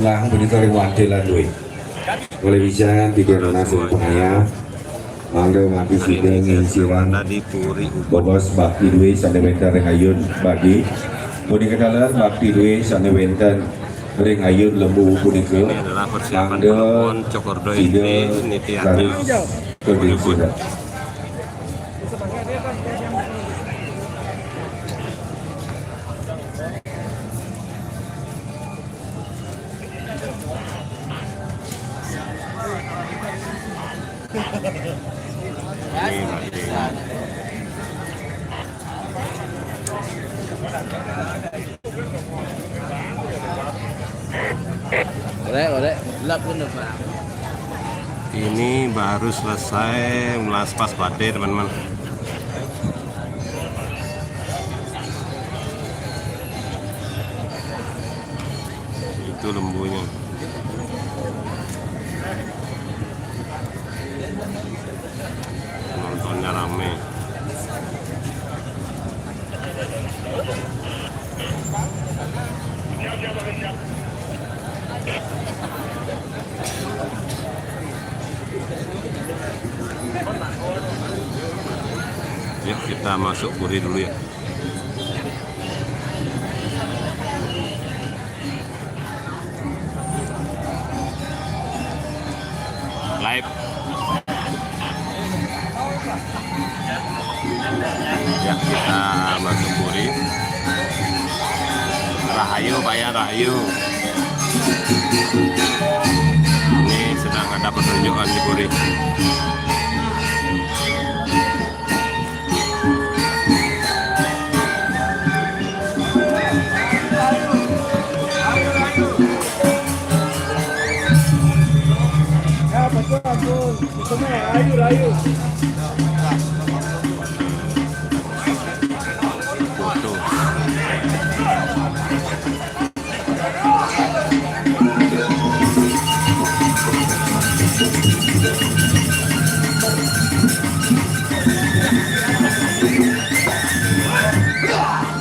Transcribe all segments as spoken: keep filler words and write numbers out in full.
Lah, punika ring wantilan dué. Kalih wijayan titiang nunas ring pangayah. Mangda mangkin sida ngisiwang bobos bakti dué sané wénten ring ayun bakti. Punika taler bakti dué sané wénten ring ayun lembu punika. Ini adalah persiapan mangda pon Cokor Doy sida ini, niti raris atur. Kaging sida. Oleh, oleh, gelap pun, Pak. Ini baru selesai melaspas badai, teman-teman. Itu lembunya. Penontonnya rame. Yuk, kita masuk puri dulu ya. Live. Ya, kita masuk puri. Rahayu, Pak Yan, rahayu. Ini sedang ada pertunjukan di puri.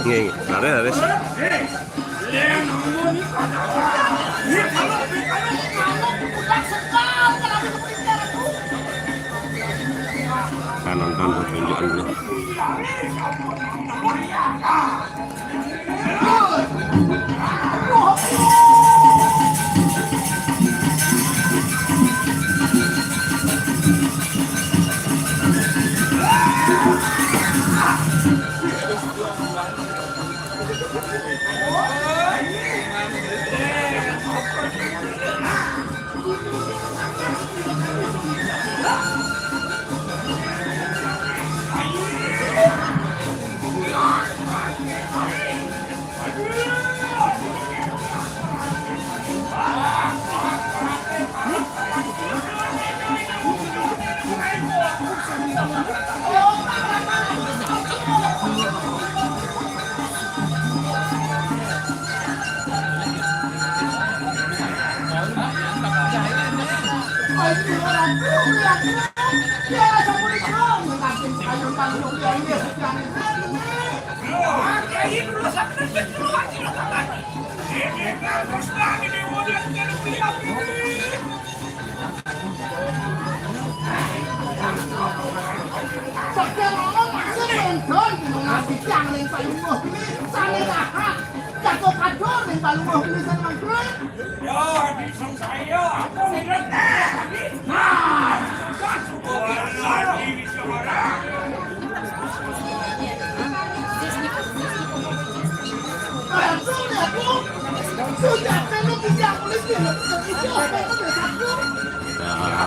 Nggih, nggih. Laris, laris. Nah, nonton pertunjukan dulu.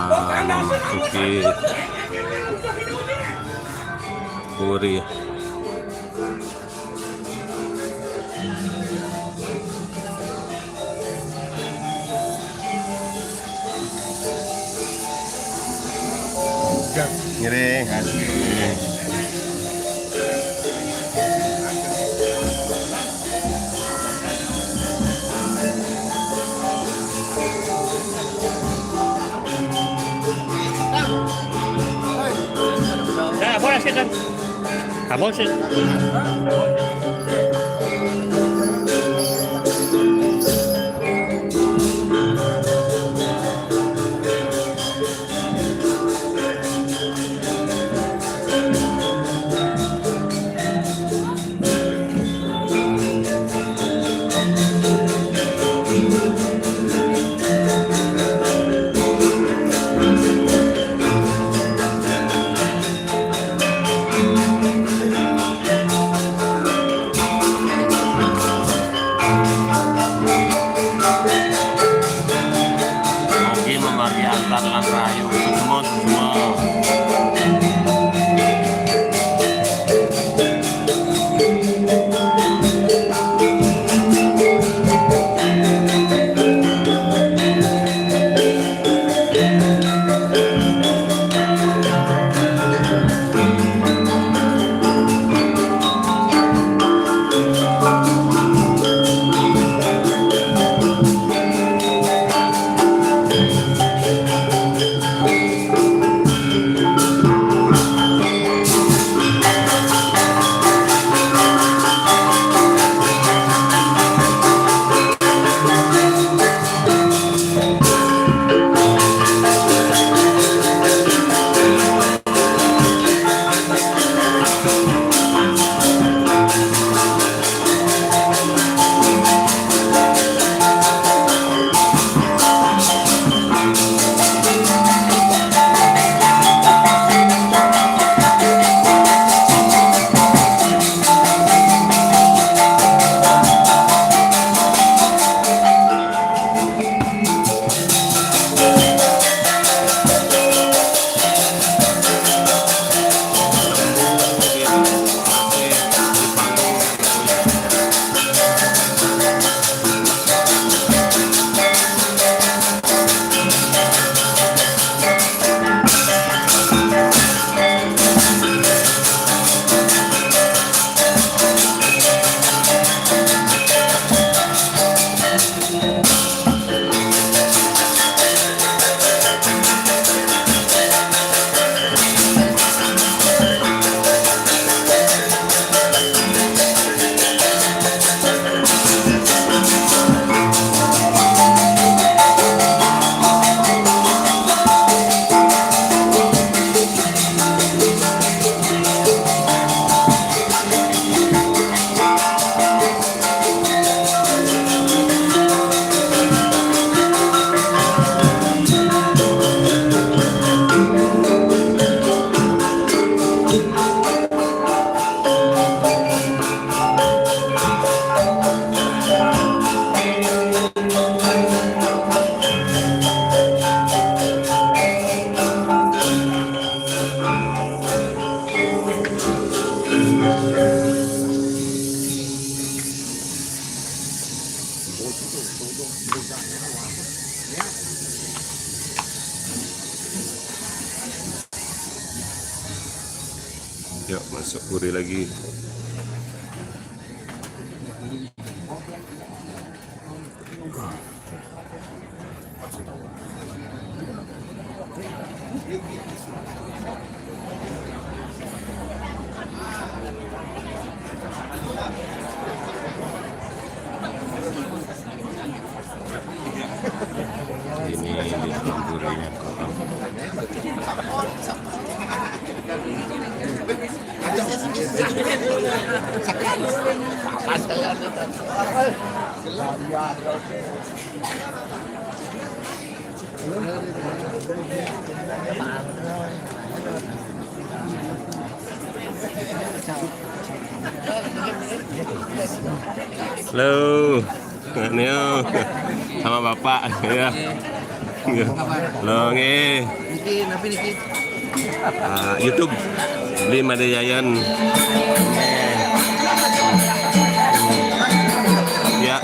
Kita memasuki puri. Ngiring. Nah, boleh sih, kan? Kabol sih. Talan Rayu, semua, semua. Yuk, masuk puri lagi. Ini di dalam purinya, kawan. Halo. Nio. Sama bapak, ya. Ya. Lo, nggih. Niki, napi niki? Ah, YouTube. Beli Made Yayan. Ya.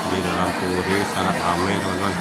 Di dalam puri sangat ramai, teman-teman.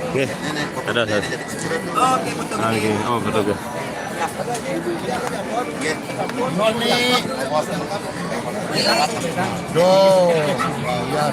Nggih. Dadah, dadah. Ah, nggih. Oh, betul, nggih. Duh, ya,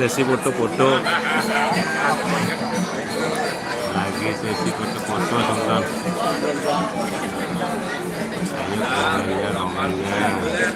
Sesi foto-foto. Lagi sesi foto-foto, teman-teman. Ayo, rombongannya, rombongannya.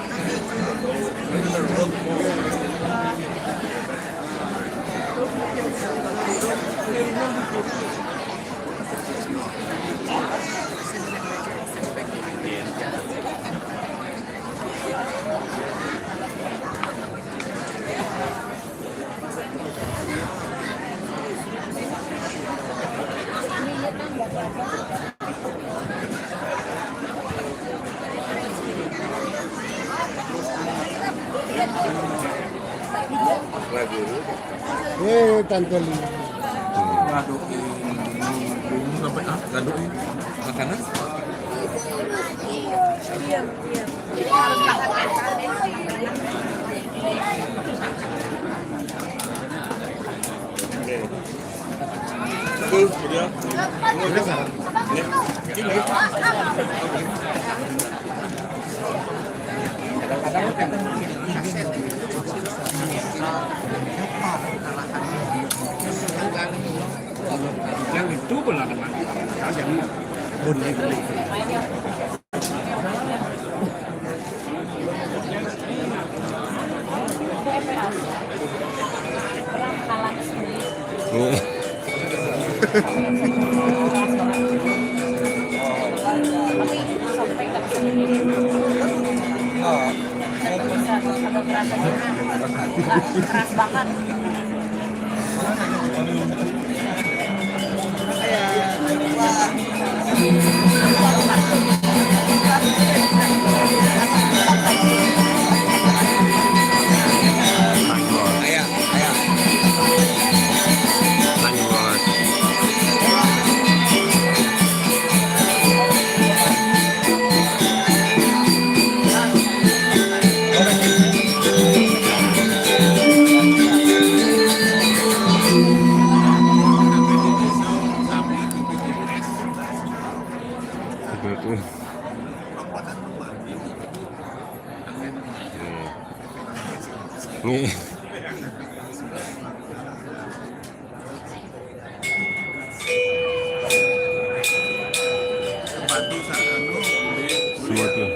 Lagu. Eh, Tante Lina. Gaduhin. Bumbu sampai, ah, gaduhin. Makanan? Iya, iya. Jadi harus makan. Oke. Betul, kemudian. Ya. Ini. Yang itu pula kena. Yang Keras banget. Nih. Semua tuh.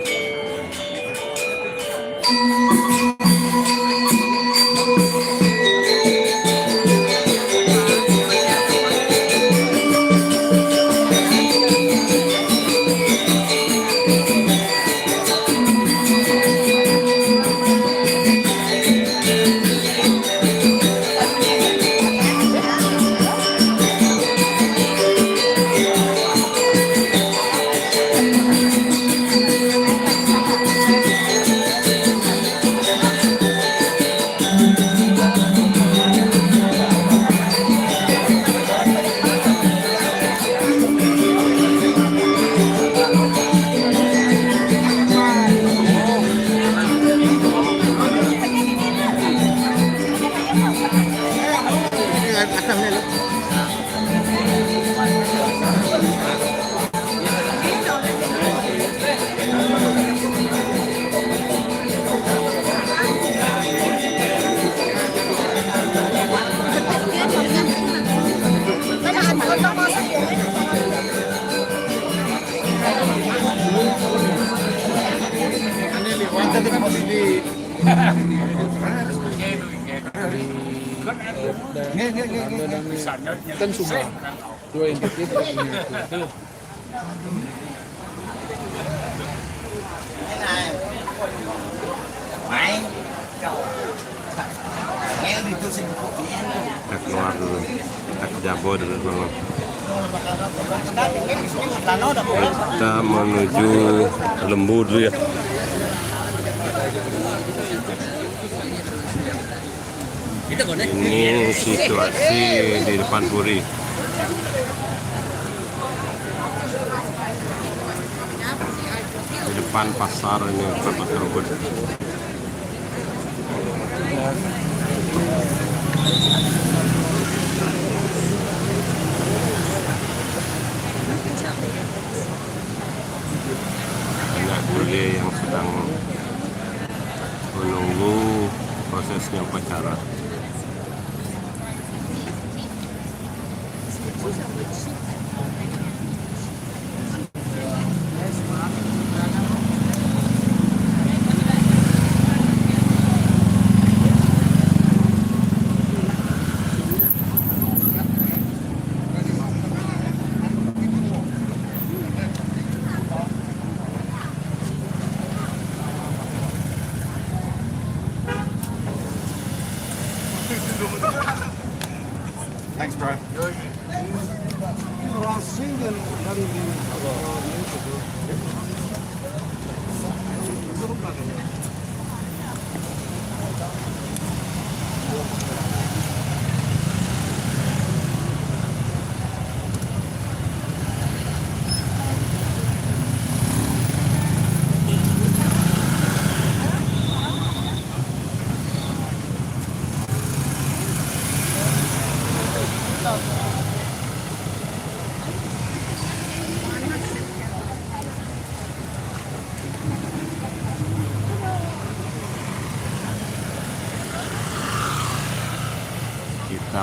Ini liwat tadi masih di. Nggih, nggih, nggih, nggih. Kan semua. Dua yang kecil, dua yang kecil. Kita keluar dulu. Kita ke Jabo dulu, Bang. Kita menuju Lembu dulu ya. Ini situasi di depan puri. Di depan pasar ini, tempat kerubut. Banyak bule yang sedang menunggu prosesnya upacara. Thanks, bro.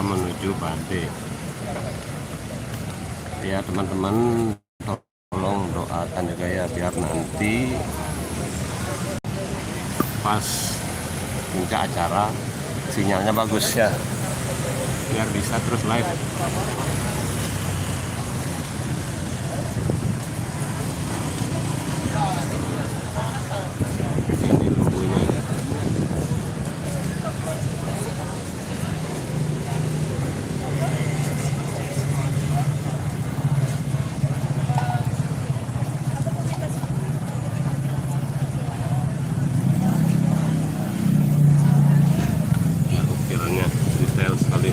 menuju Bade. Ya, teman-teman, tolong doakan juga ya, biar nanti pas puncak acara sinyalnya bagus ya, biar bisa terus live. Ini lembunya. Ukirannya detail sekali.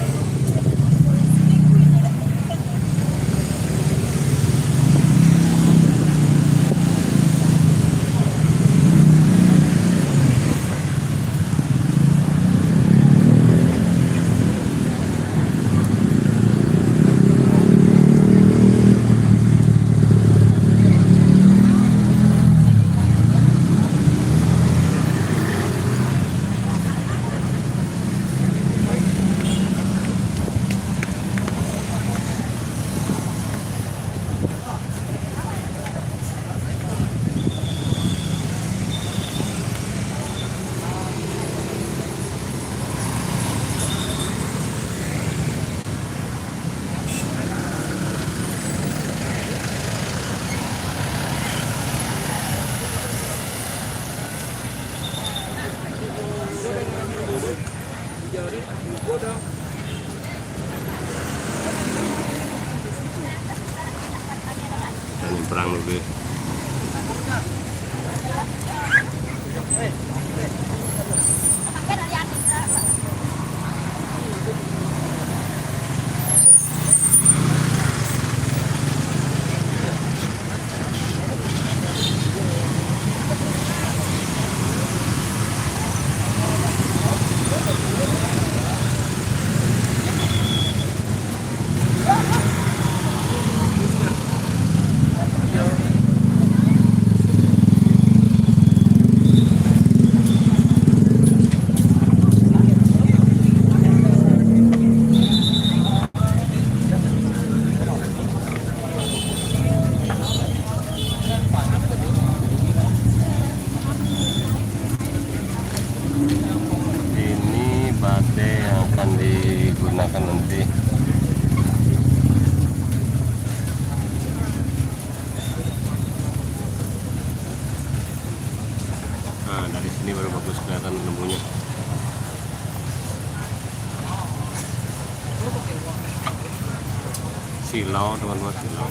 Ini perang lebih. Ini bate yang akan digunakan nanti. Nah, dari sini baru bagus kelihatan lembunya. Silau, teman-teman, silau.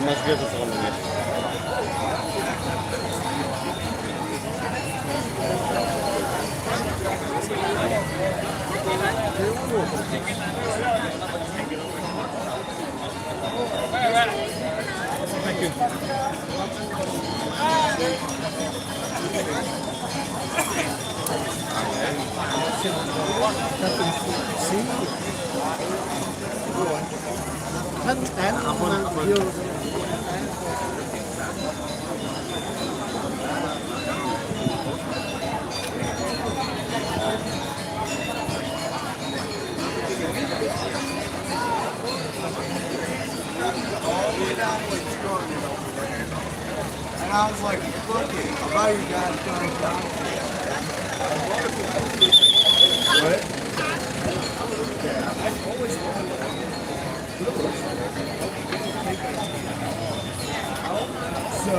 Más bien, pues, como And I was like, "Fuck it, I'll buy you guys Johnny Johnson." What? So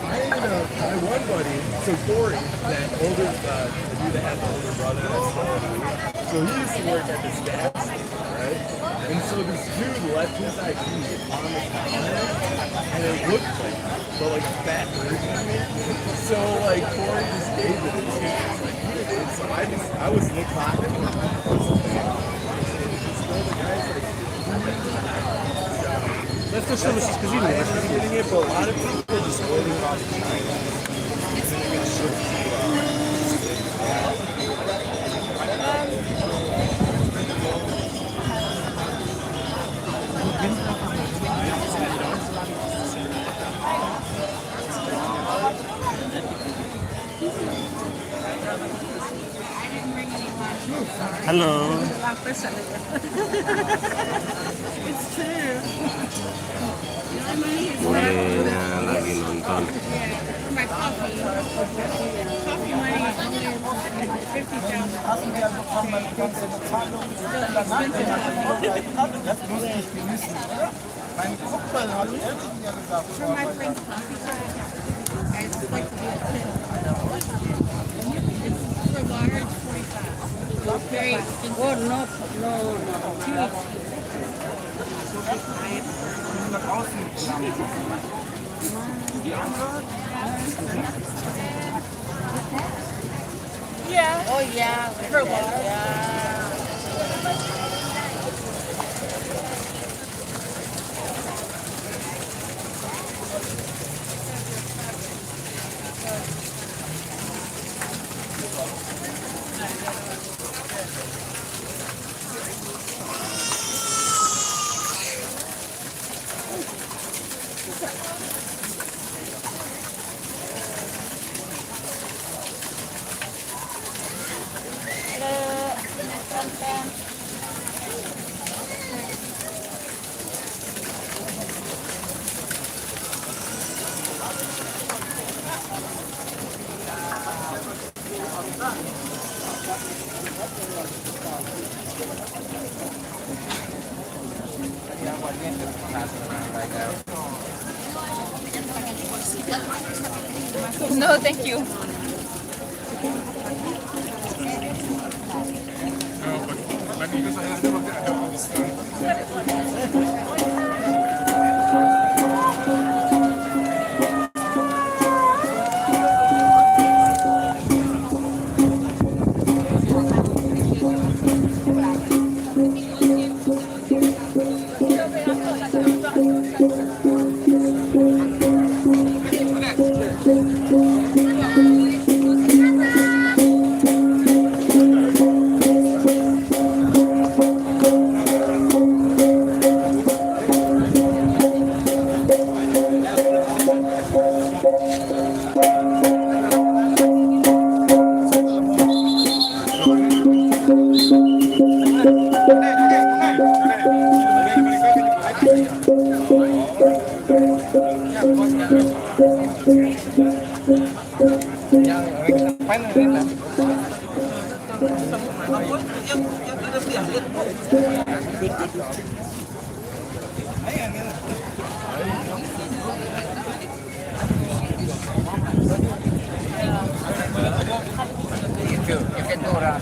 I ended up, my one buddy, so Corey, that older, uh, the dude that had the older brother, that's the older dude, so he used to work at this gas station, right? And so this dude left his I D on the counter, and it looked like, but like a fat version of me. So like Corey just gave it to me. Like, he did it, so I just, I was in the pocket. That's just from the casino. That's just getting it, but a lot of people just order off. Halo. It's true. Mulai lagi nonton. Yeah. My coffee. Coffee money is only fifty thousand. Still expensive. For my friend's coffee shop, I just like to do it. It's for large forty-five. Very expensive. Oh, no, no, no. Too expensive. Yeah. Oh, yeah. For water. Yeah. No, thank you. Nggih,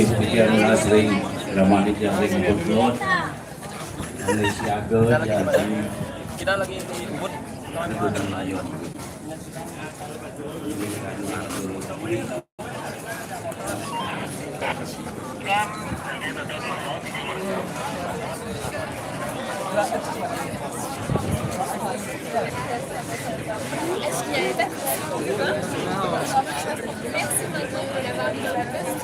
demikian adalah sering dramatik yang sering ikut. Kami siaga jadi. Kita lagi ikut. Est-ce qu'il y avait pas de... Merci, madame, de l'avoir mis à la poste.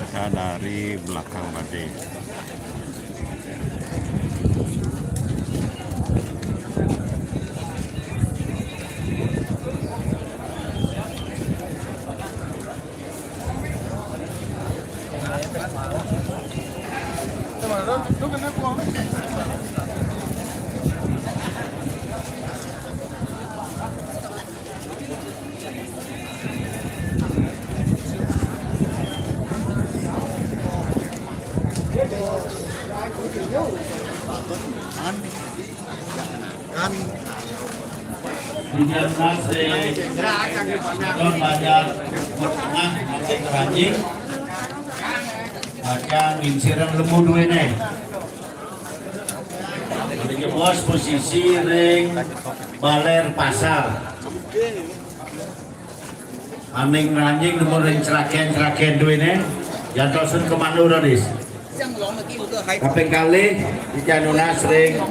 Kita dari belakang tadi. Tiga belas, eh, Don Banjar, Tengah, Aceh Keranjing. Akan ngincirang lembu duene. Bos posisi ring baler pasar. Aning ranjing nemu ring ceraken-ceraken duene, jantosin komando radis. Kaping kalih, ican nunas ring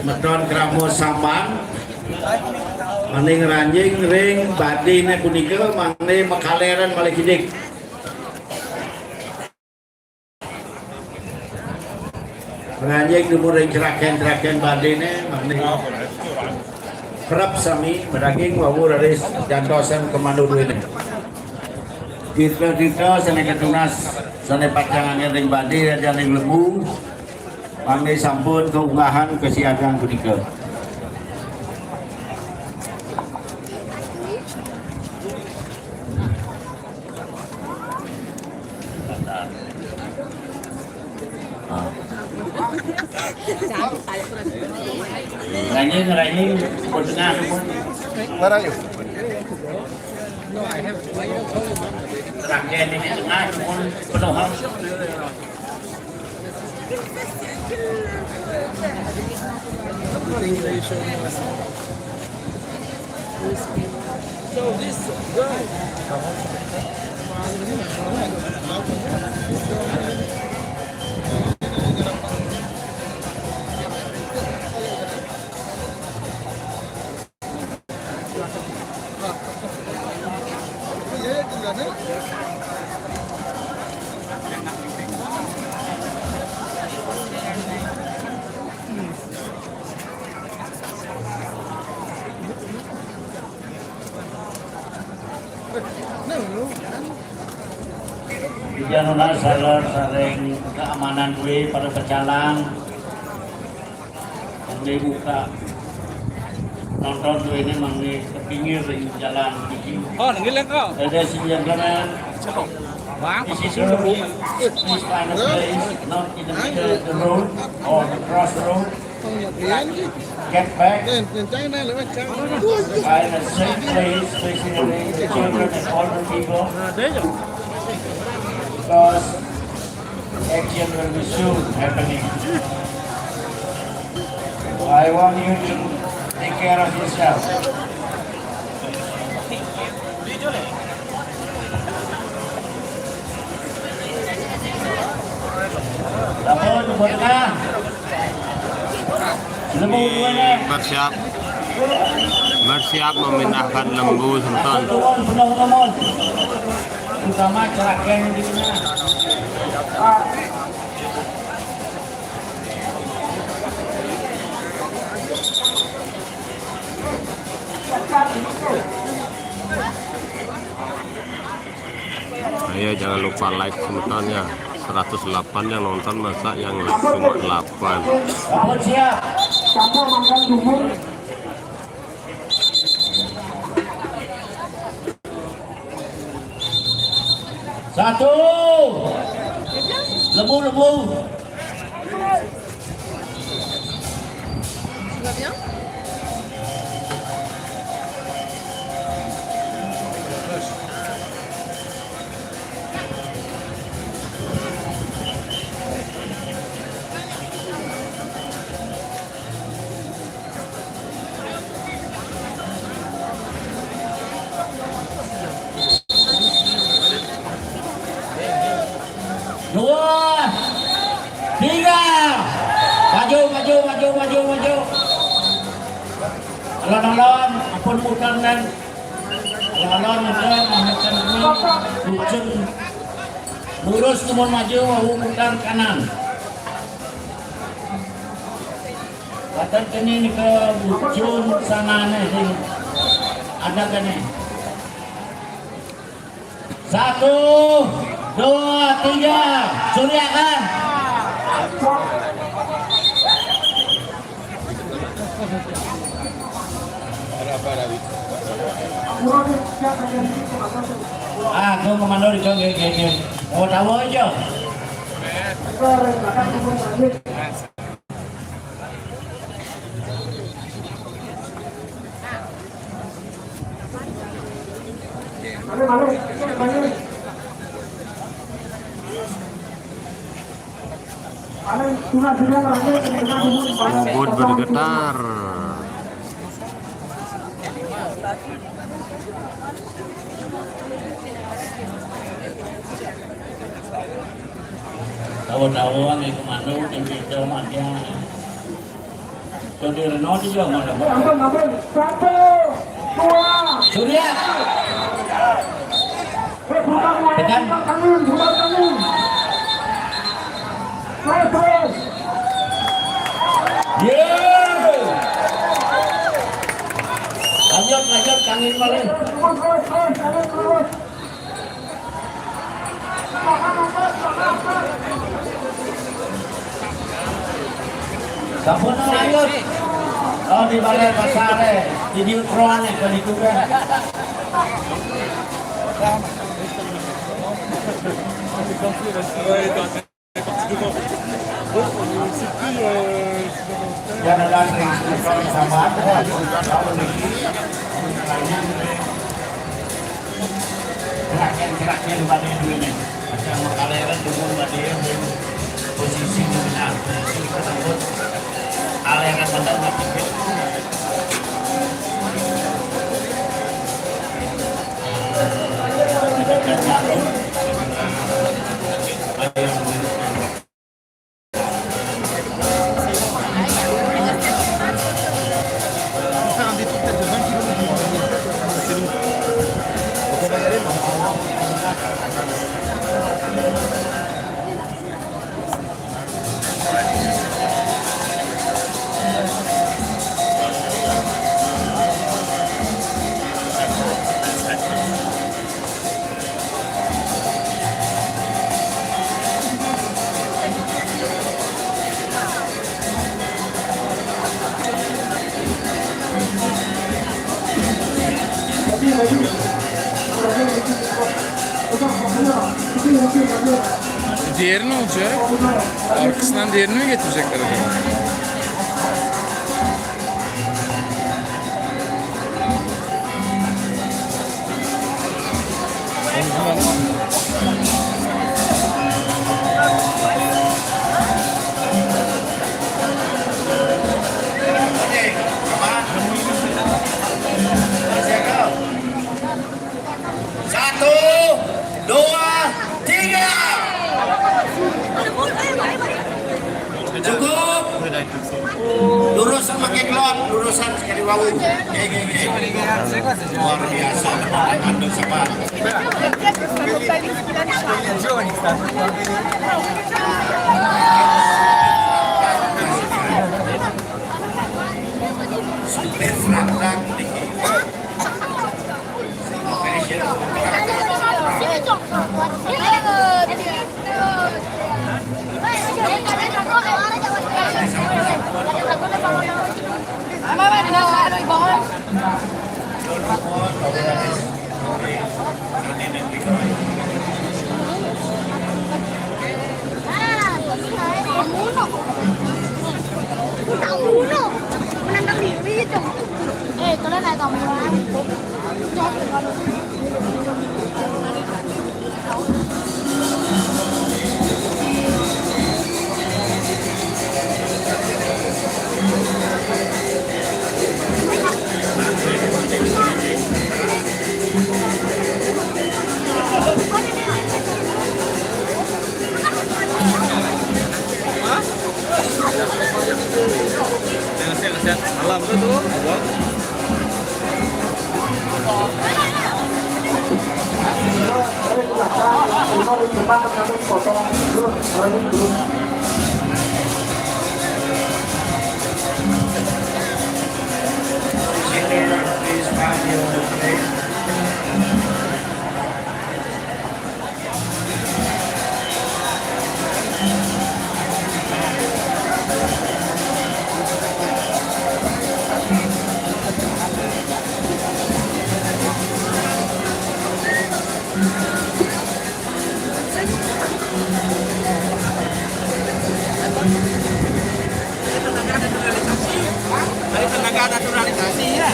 meton krama samban. Aning ranjing ring badine punika mangda makaleren malih kidik. Nganjing nemu ring ceraken-ceraken badine, mangda prep sami madaging wau raris jantosan komando duene. Titra-titra sane katunas, sane pacang anggen ring bade rajaning lembu, mangda sampun kaunggahang kasiagang punika. Ranying, ranying, pun tengah pun. Marayu. Rangkaian ini tengah pun penuh. Ija nunas sareng keamanan duwe pada pecalang. Yang dibuka nonton duwe ini mangke ke pinggir jalan. Oh, nenggil ya kau. Ada sih yang kena. Bang, this is the, this kind of place, not in the middle of the road or the crossroad. Get back. Find a safe place, especially the children and older people. Because action will be soon happening. I want you to take care of yourself. Lembu, lembu, lembu. Bersiap, bersiap memindahkan lembu, semeton. Terutama celakanya di sini. Ayo, jangan lupa like, semeton ya. Seratus delapan yang nonton, masa yang like cuma delapan. Siap. Satu. Lembu, lembu. Dua, tiga. Maju, maju, maju, maju, maju. Alon-alon, ampun muter, Nen. Alon-alon muter, muter, muter. Lurus, kemudian maju, mau muter kanan. Kata kene ke ujung sana nih, sing. Ada kene. Satu, dua, tiga. Suryakan. Ah, kau komando di kau, kau, kau, kau. Mau tahu aja. Bubut bergetar. Tahu-tahuan itu manuk yang kita makan. Saudara Nodi juga mana? Ampun, ampun. Satu, dua. Surya. Eh, bukan, tekan. Bukan kami, bukan kami. Terus, terus. Ye. Lanjut, lanjut, kangin balik. Terus, terus, terus, terus, terus. Sampun lanjut. Oh, di balai pasar, eh. Di Diutron, eh, ke di Tuban. Ya, ada yang sama. Gerakan-gerakan pada dunia. Macam kaleran dulu pada yang posisi benar. Posisi tersebut. Kaleran pada nggak. Diğeri ne olacak? Arkasından diğerini mi getirecekler acaba? Satu, dua, tiga. Cukup. Lurusan pakai kelon, lurusan sekali wau. Oke, oke, oke. Luar biasa, teman-teman, siapa? Supir serangkang. Alam tu tu. Ada tenaga naturalisasi ya.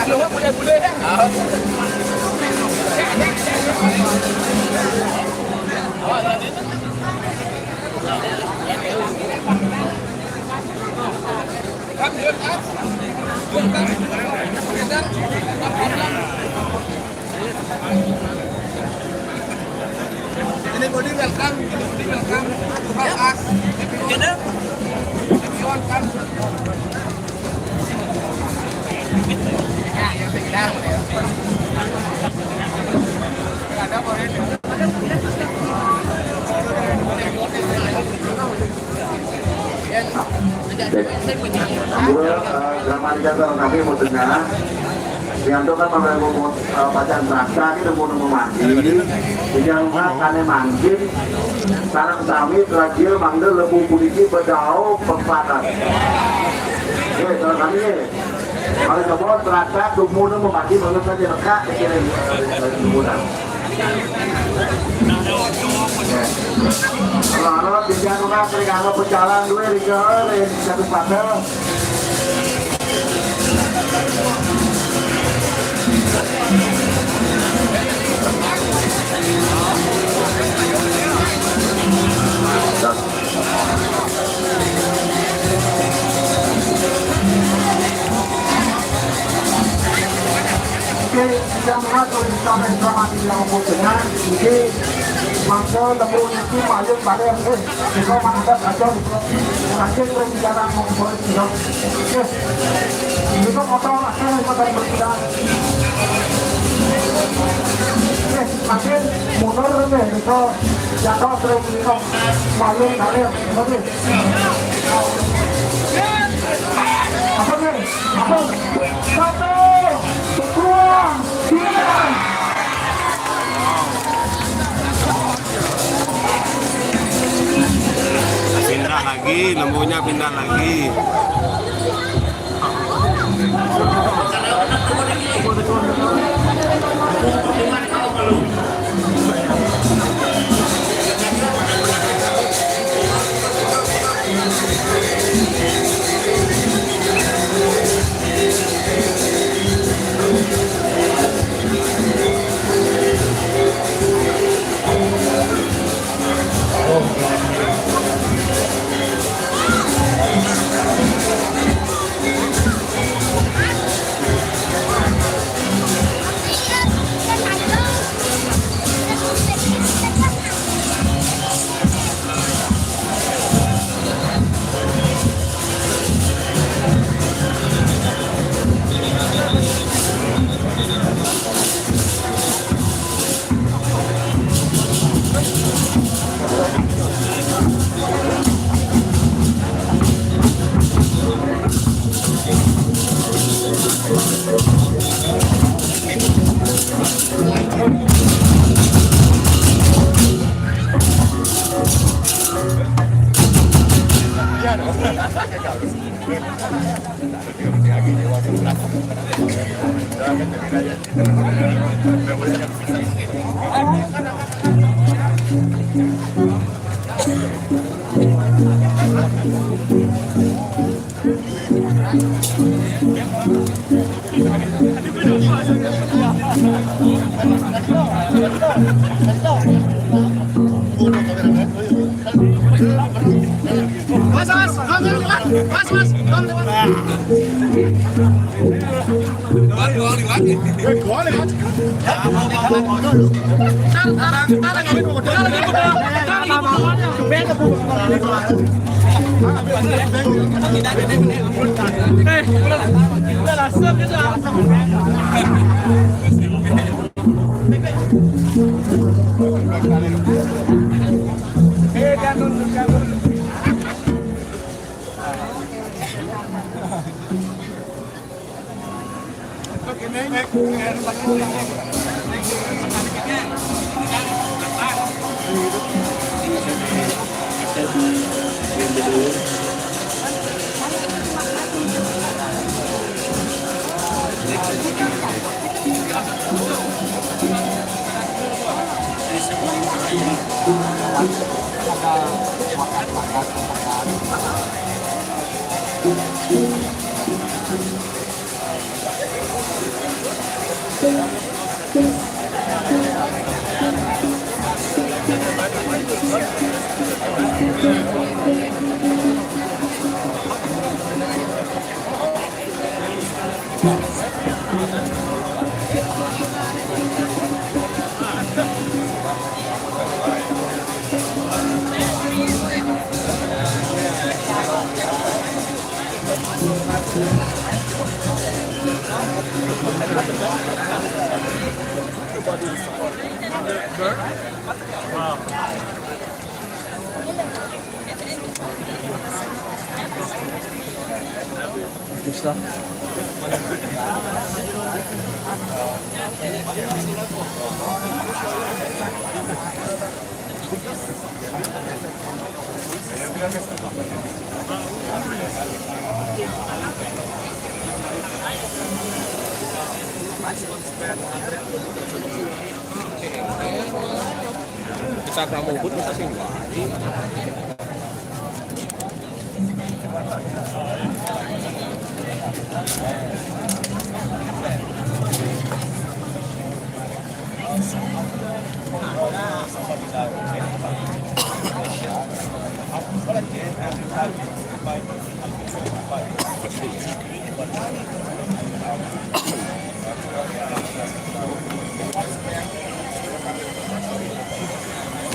Anu, bule-bule. Ini body welcome, ini body welcome. Welcome. Welcome. Dua, eh, drama di kantor kami mau tengah. Yang tu kan mau, mau, mau, eh, pacar berasa gitu, mau nemu mandi. Jadi yang rumah kane mandi. Sareng sami terakhir manggil lembu puniki bedau pepatan. Oke, kalau kami ya. Kalau coba terasa tubuhnya mau mandi, baru saja lekak, pikirin, eh, tubuhnya. Oke. Kalau, kalau tiga rumah, sering kalau pecalang dua, tiga, eh, satu patel. Oke, kita mengatur sampai sama di dalam posnya. Jadi, mangsa lembu niki mayun balik, eh, kita menghadap atau mungkin rencana membuat, ya. Oke. Ini kok motor, eh, motor berjalan. Oke, makin mundur nih, kita jatuh terus, ini kok mayun balik, oke. Apa nih? Apa? Satu, dua, tiga. Pindah lagi, lembunya pindah lagi. Kita kamu pun kita sih.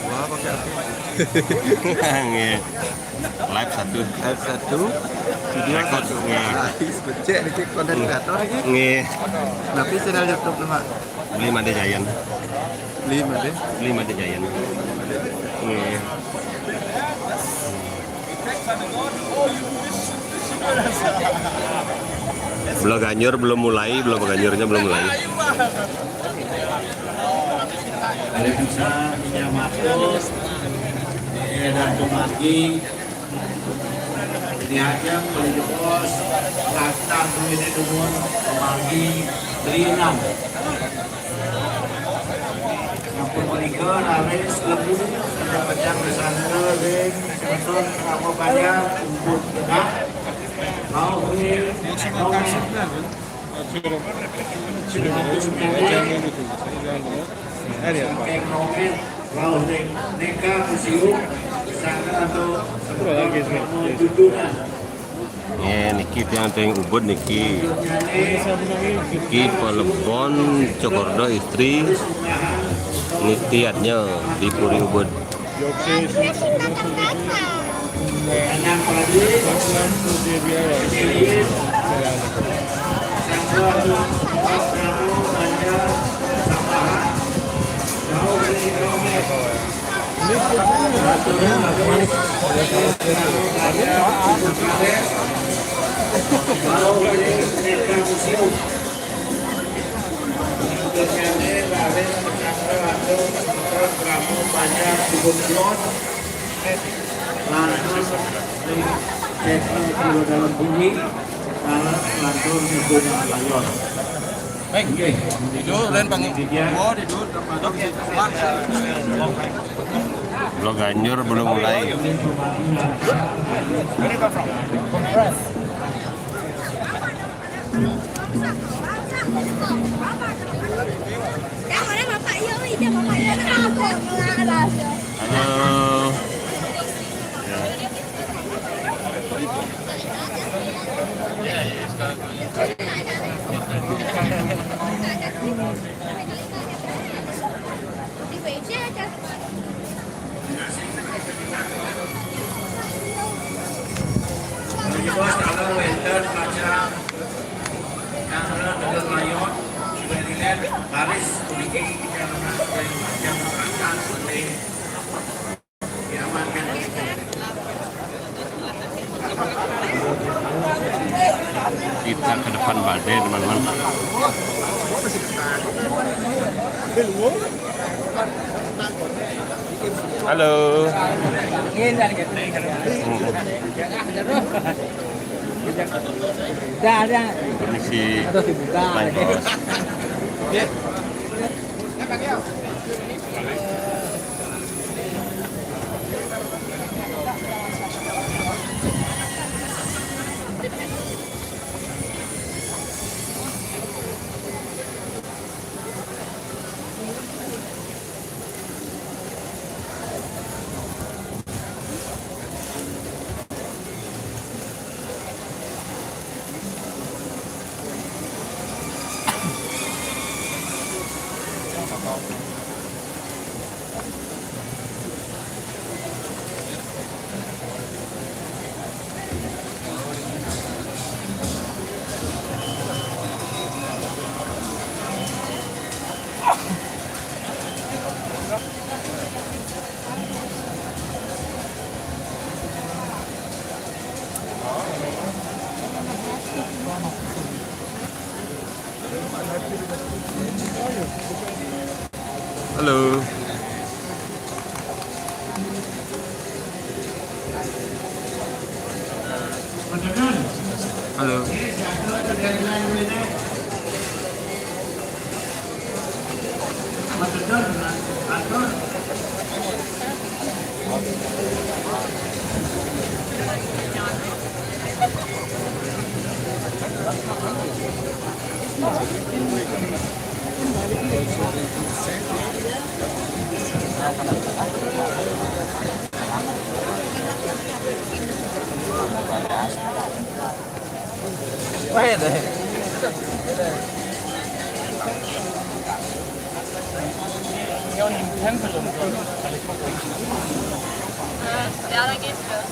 Wah, pakai apa? Nggih. Live satu. Live satu. Video record satu. Nggih. Nice, becek niki konten kreator iki. Nggih. Napi channel YouTube nama? Beli Made Giant. Beli Made. Beli Made Giant. Nggih. Belum ganyur, belum mulai, belum ganyurnya belum mulai. Waalaikumsalam, Indah Matus. Eh, dan pemanggi. Ini aja, beli bos. Lantar duitnya dumun. Pemanggi. Beli enam. Sampun menika raris lebu, pecah-pecah bersangka ring keraton Rama Banjar, umpun tengah, rauh ring Romen. Saking Romen, rauh ring Neka Museum, sangka antuk semeton Rama Junjungan. Nggih, niki tiang teng Ubud niki. Niki Palebon Cokorda Istri. Niki tiatnya di Puri Ubud. Karim, Cakra, Ando, Cakra, Pramu, Pajar, Sibuk, Los, Lanjut, Tekno, Pura Dalam Bumi, Salah, Lantur, Nyebut, Layon. Oke. Tidur, dan panggil. Tiga. Oh, tidur. Lo ganjur belum mulai. Halo. Menika sedaya wénten acara Nanggra Tegal Mayon, Barilen, Paris, puniki jam, jam berangkat, penting diamankan. Kita ke depan badai, teman-teman. Halo. Dah, dah. Permisi. Atau dibuka. Baik, Bos. Halo. Halo. Ja, da geht's los.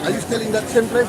Are you still in that same place?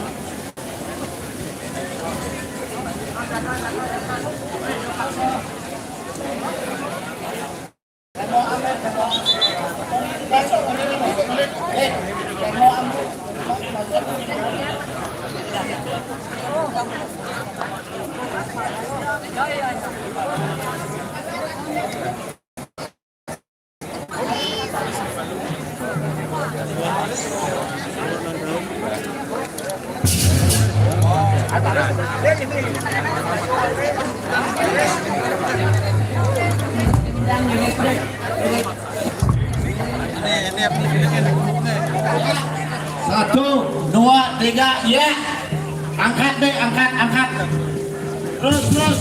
Satu, dua, tiga, ya. Angkat, Dek, angkat, angkat. Terus, terus.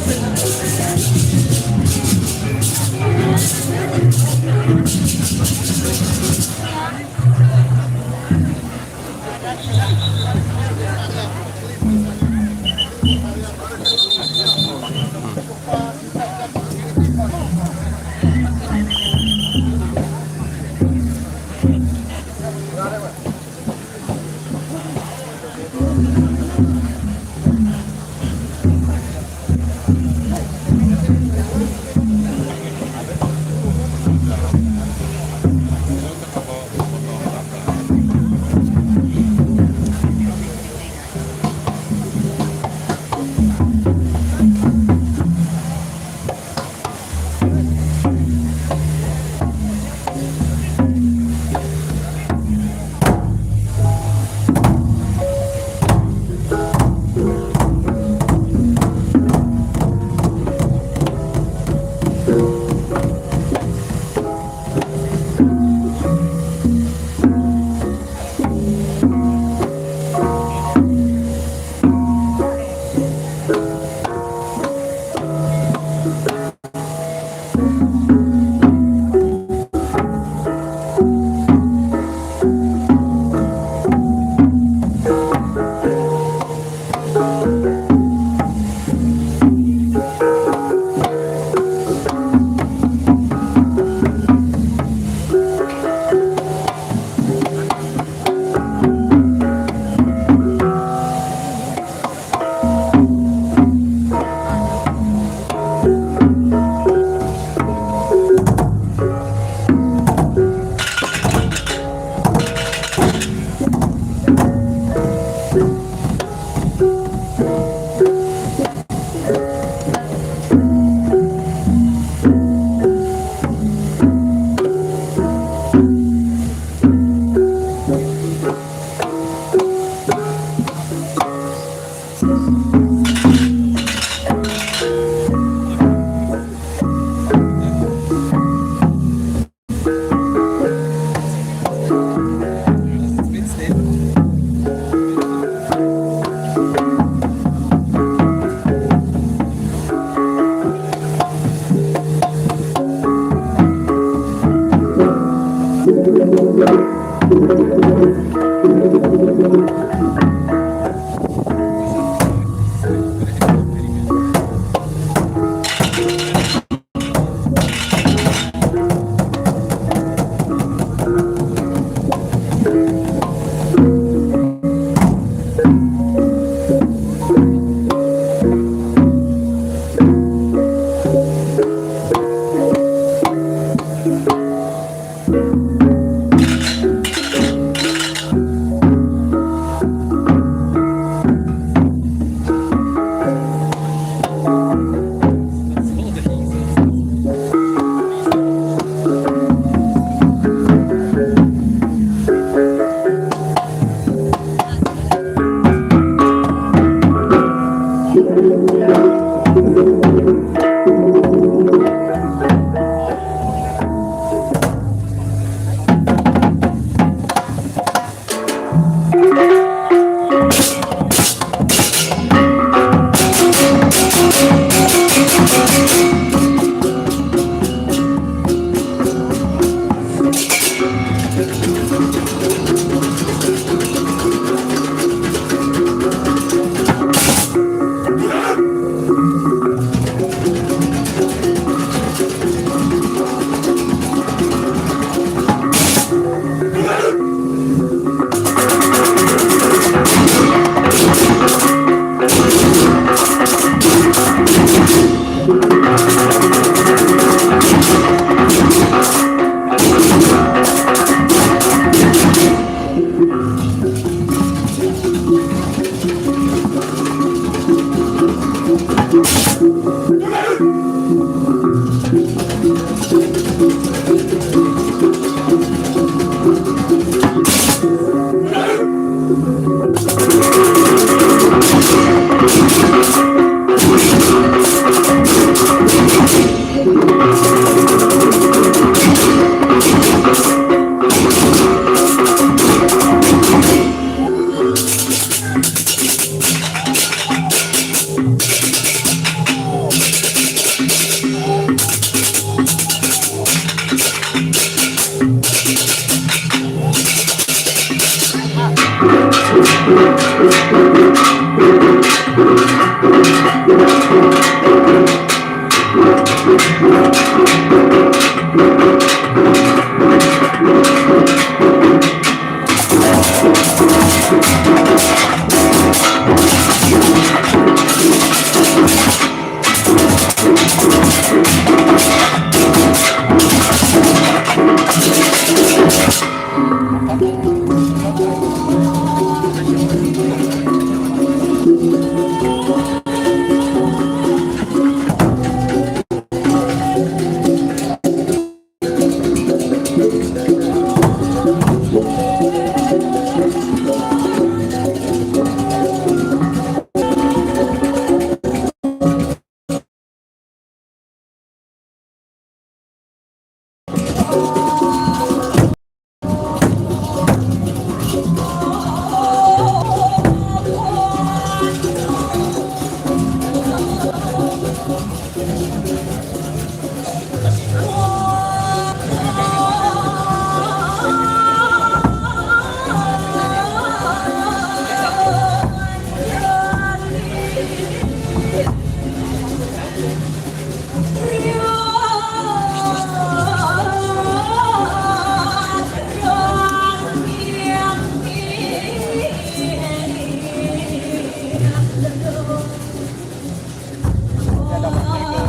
Ada waktu itu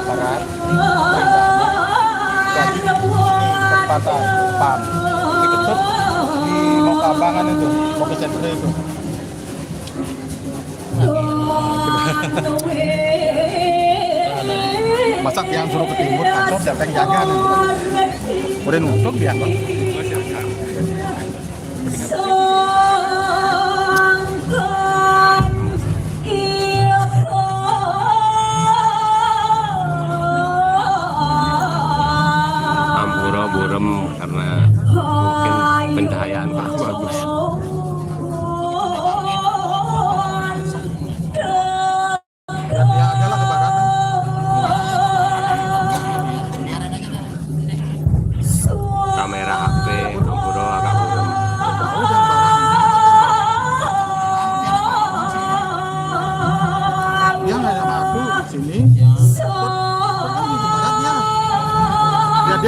barat, jadi di perempatan depan, diketuk, di mau ke Abangan itu, mau ke Century itu. Masa yang suruh ke timur, kacau, siapa yang jaga nih? Udah nutup dia. Ampura burem karena mungkin pencahayaan kurang bagus. Ya, adalah ke barat. Kamera H P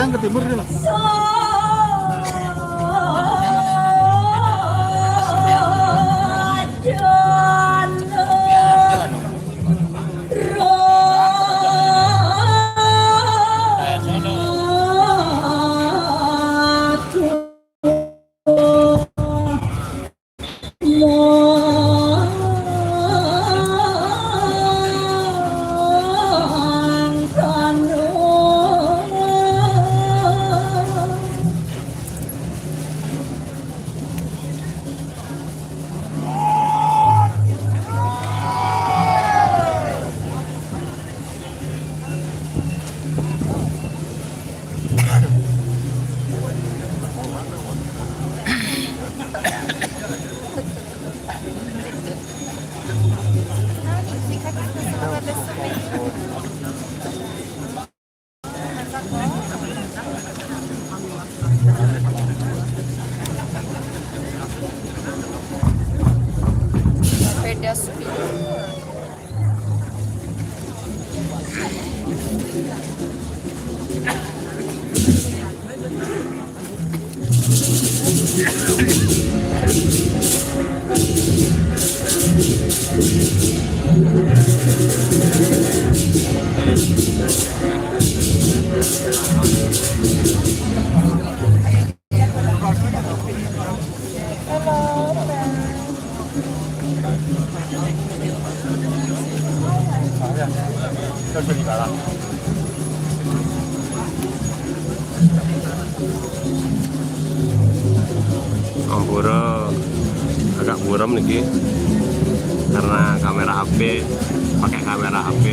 Ke timur dia. Sepeda speed. Ampura, agak buram niki karena kamera H P, pakai kamera H P.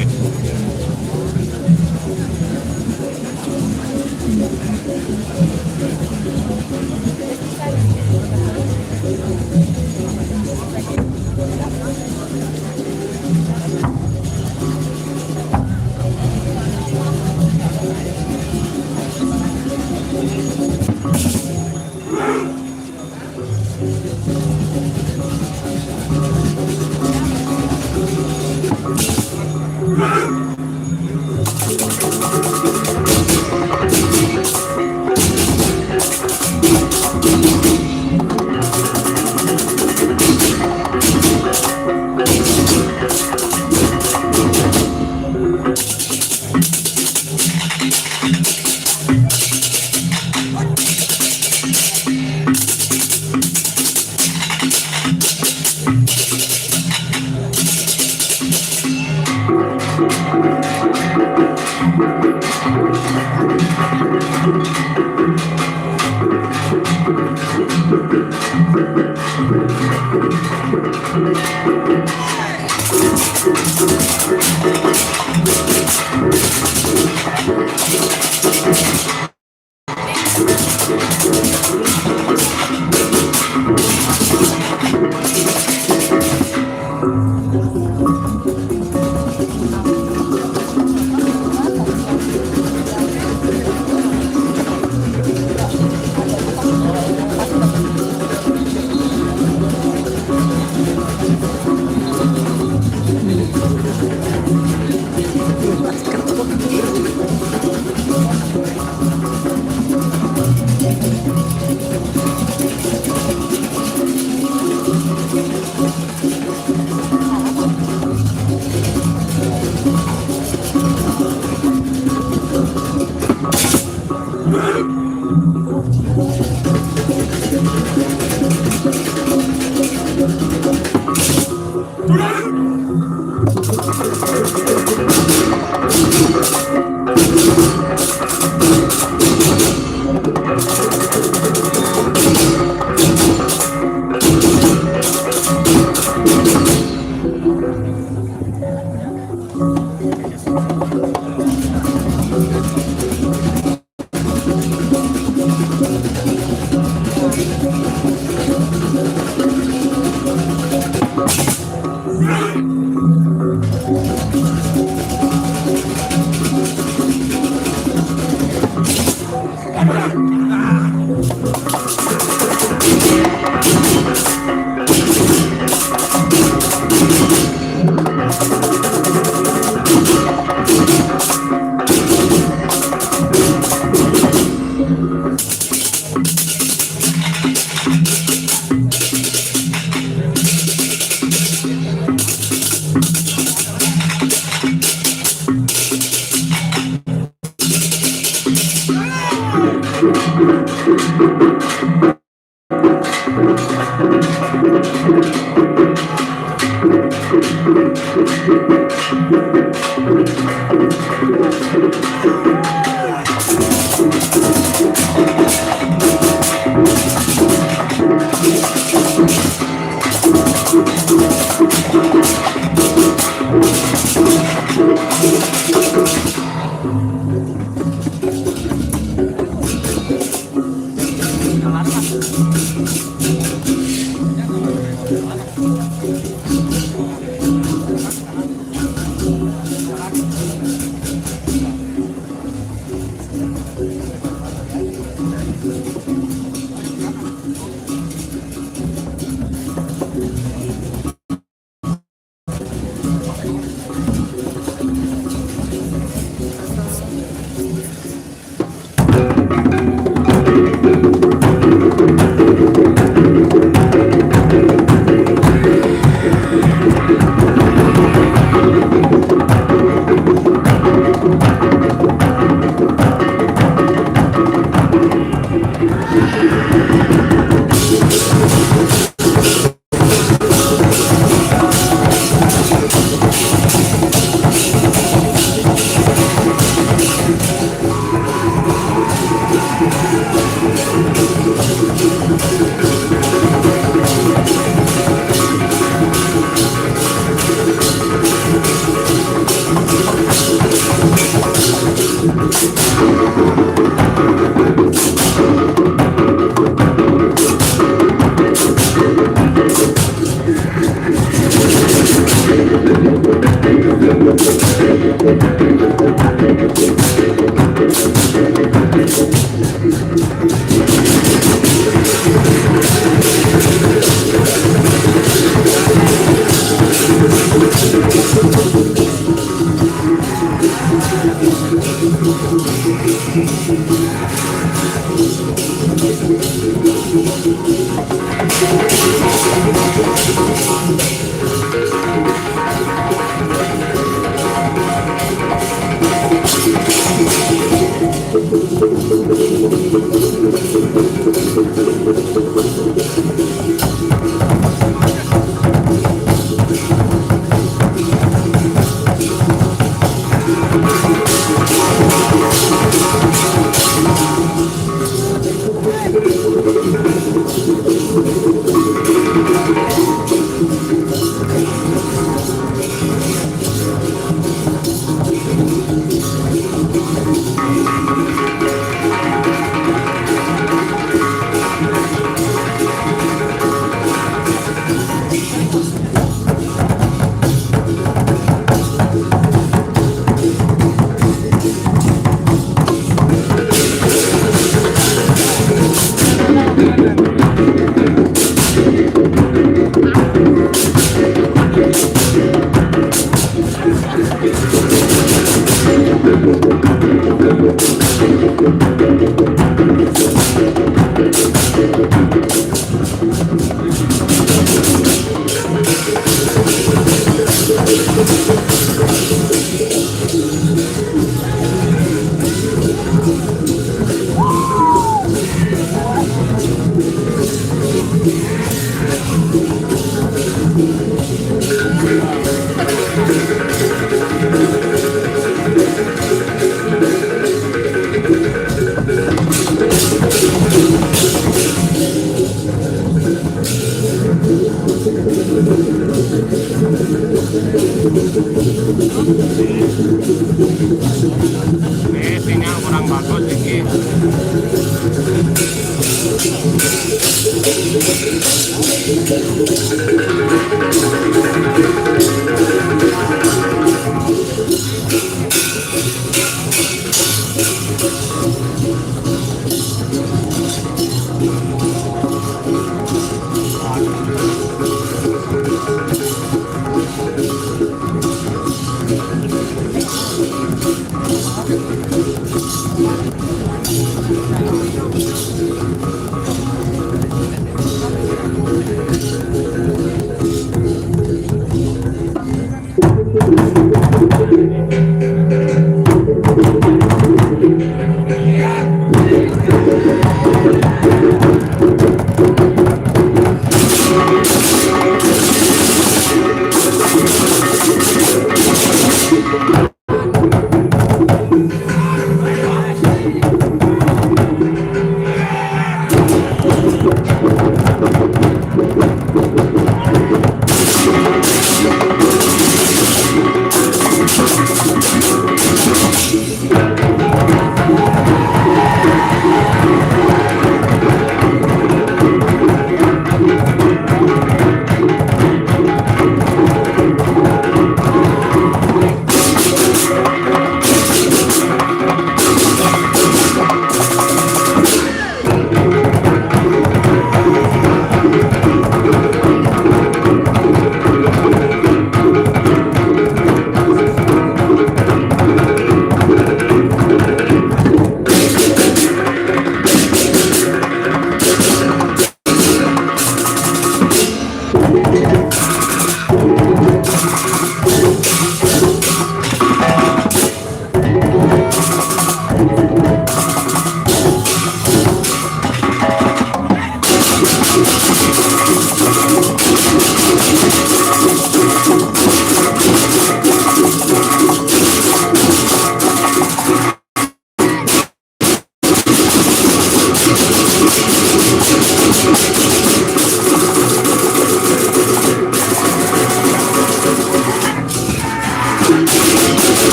Ini sinyal kurang bagus iki.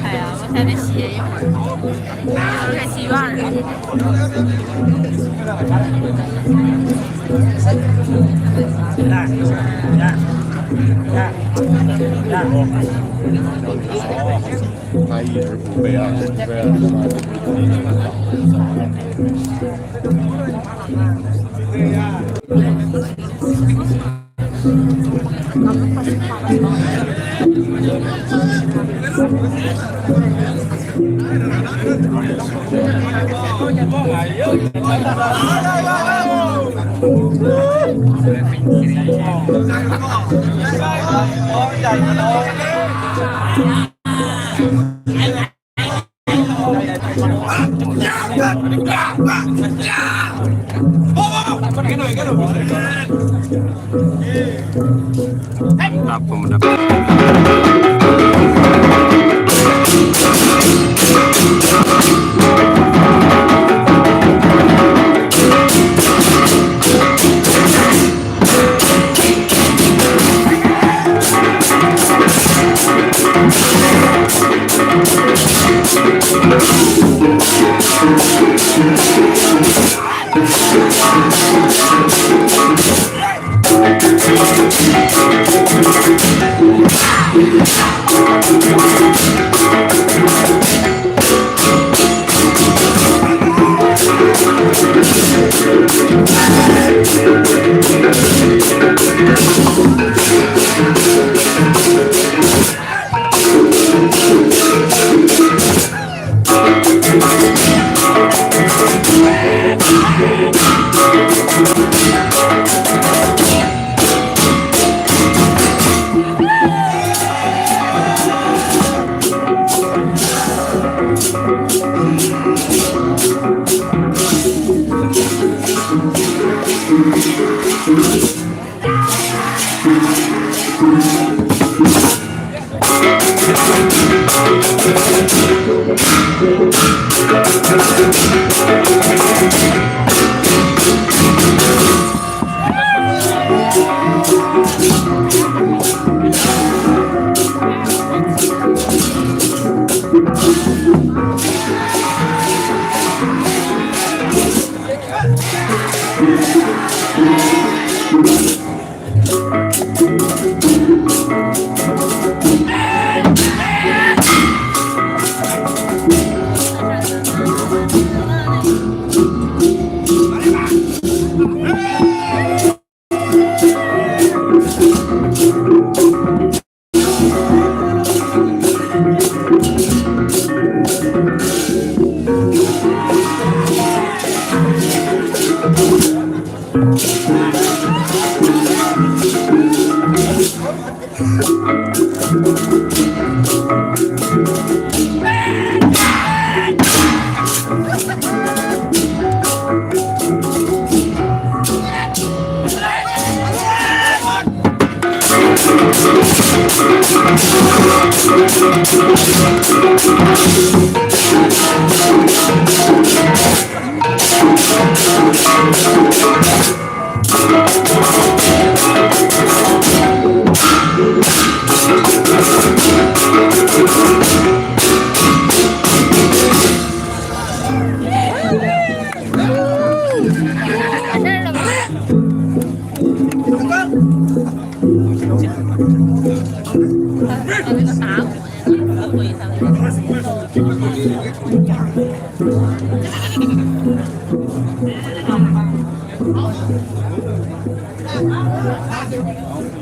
哎呀，我在这歇一会儿，我快洗院了。他一直不备案，不备案。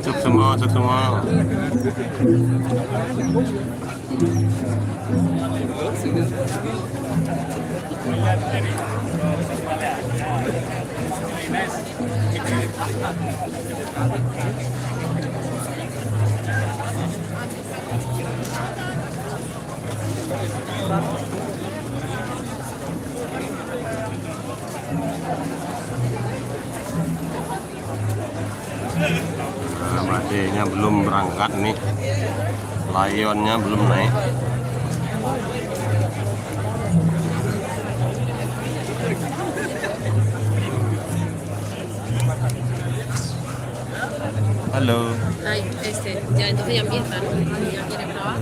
Sukses semua, sukses semua. Nah, Madenya belum berangkat nih. Lionnya belum naik. Halo. Ay, este, ya, entonces ya empieza, ¿no? Ya quiere grabar.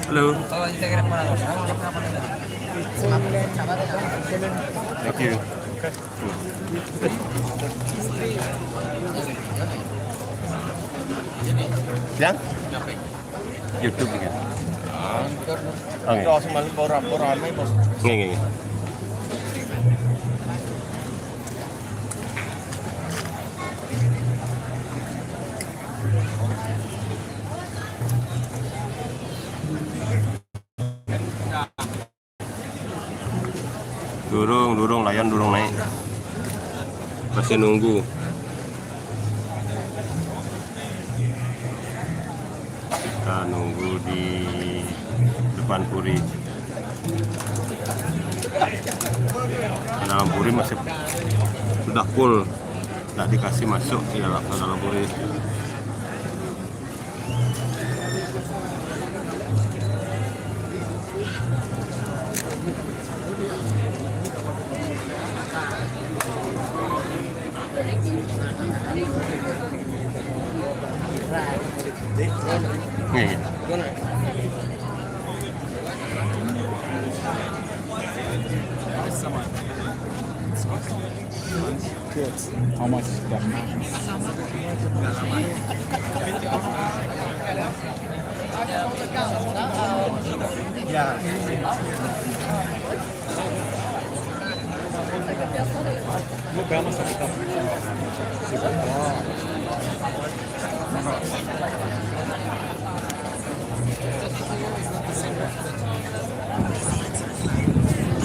Halo. Thank you. Yang? YouTube nih kan. Oke. Terus malam baru rame, Bos. Nggih, nggih, nggih. Durung, durung, Lion durung naik. Masih nunggu. Kita nunggu di depan puri. Dalam puri masih sudah full. Tidak dikasih masuk di dalam, dalam puri. Nih. How much is that?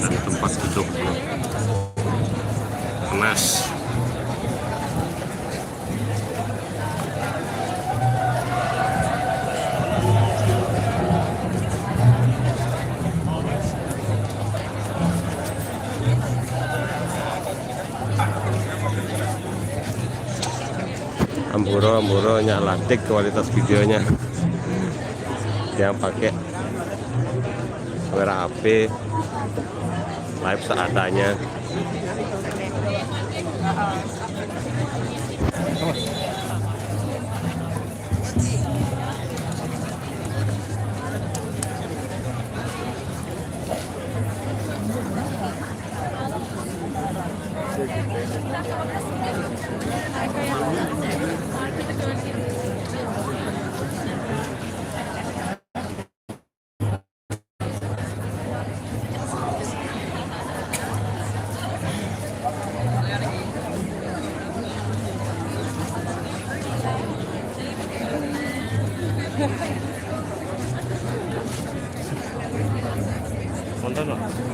Ada tempat duduk. Panas. Amburo, amburo, nyak latih kualitas videonya. Yang pakai kamera H P, live seadanya.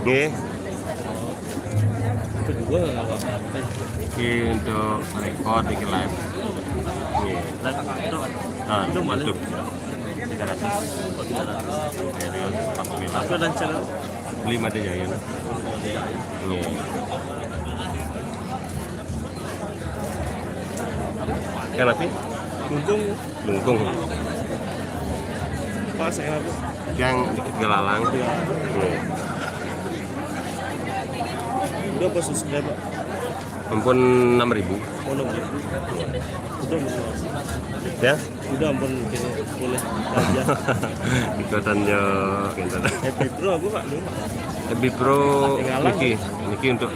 Nggih. Kedua, nggak apa-apa. Iki untuk record, iki live. Iya. Live itu. Nah, itu mana? YouTube. Tiga ratus. Oh, tiga ratus. Serius, empat puluh lima. Aku dan channel. Beli mati jaya. Iya. Kan apa? Untung. Lungkung. Pas ya, Pak. Yang dikit gelalang. Iya. Iya. Udah apa subscribe, Pak? Ampun, enam ribu. Oh, enam ribu. Udah, belum. Ya? Udah, ampun, kene boleh aja. Ikutan yo, gitu. Happy Pro apa, Pak? Lupa. Happy Pro. Ketinggalan. Niki, niki untuk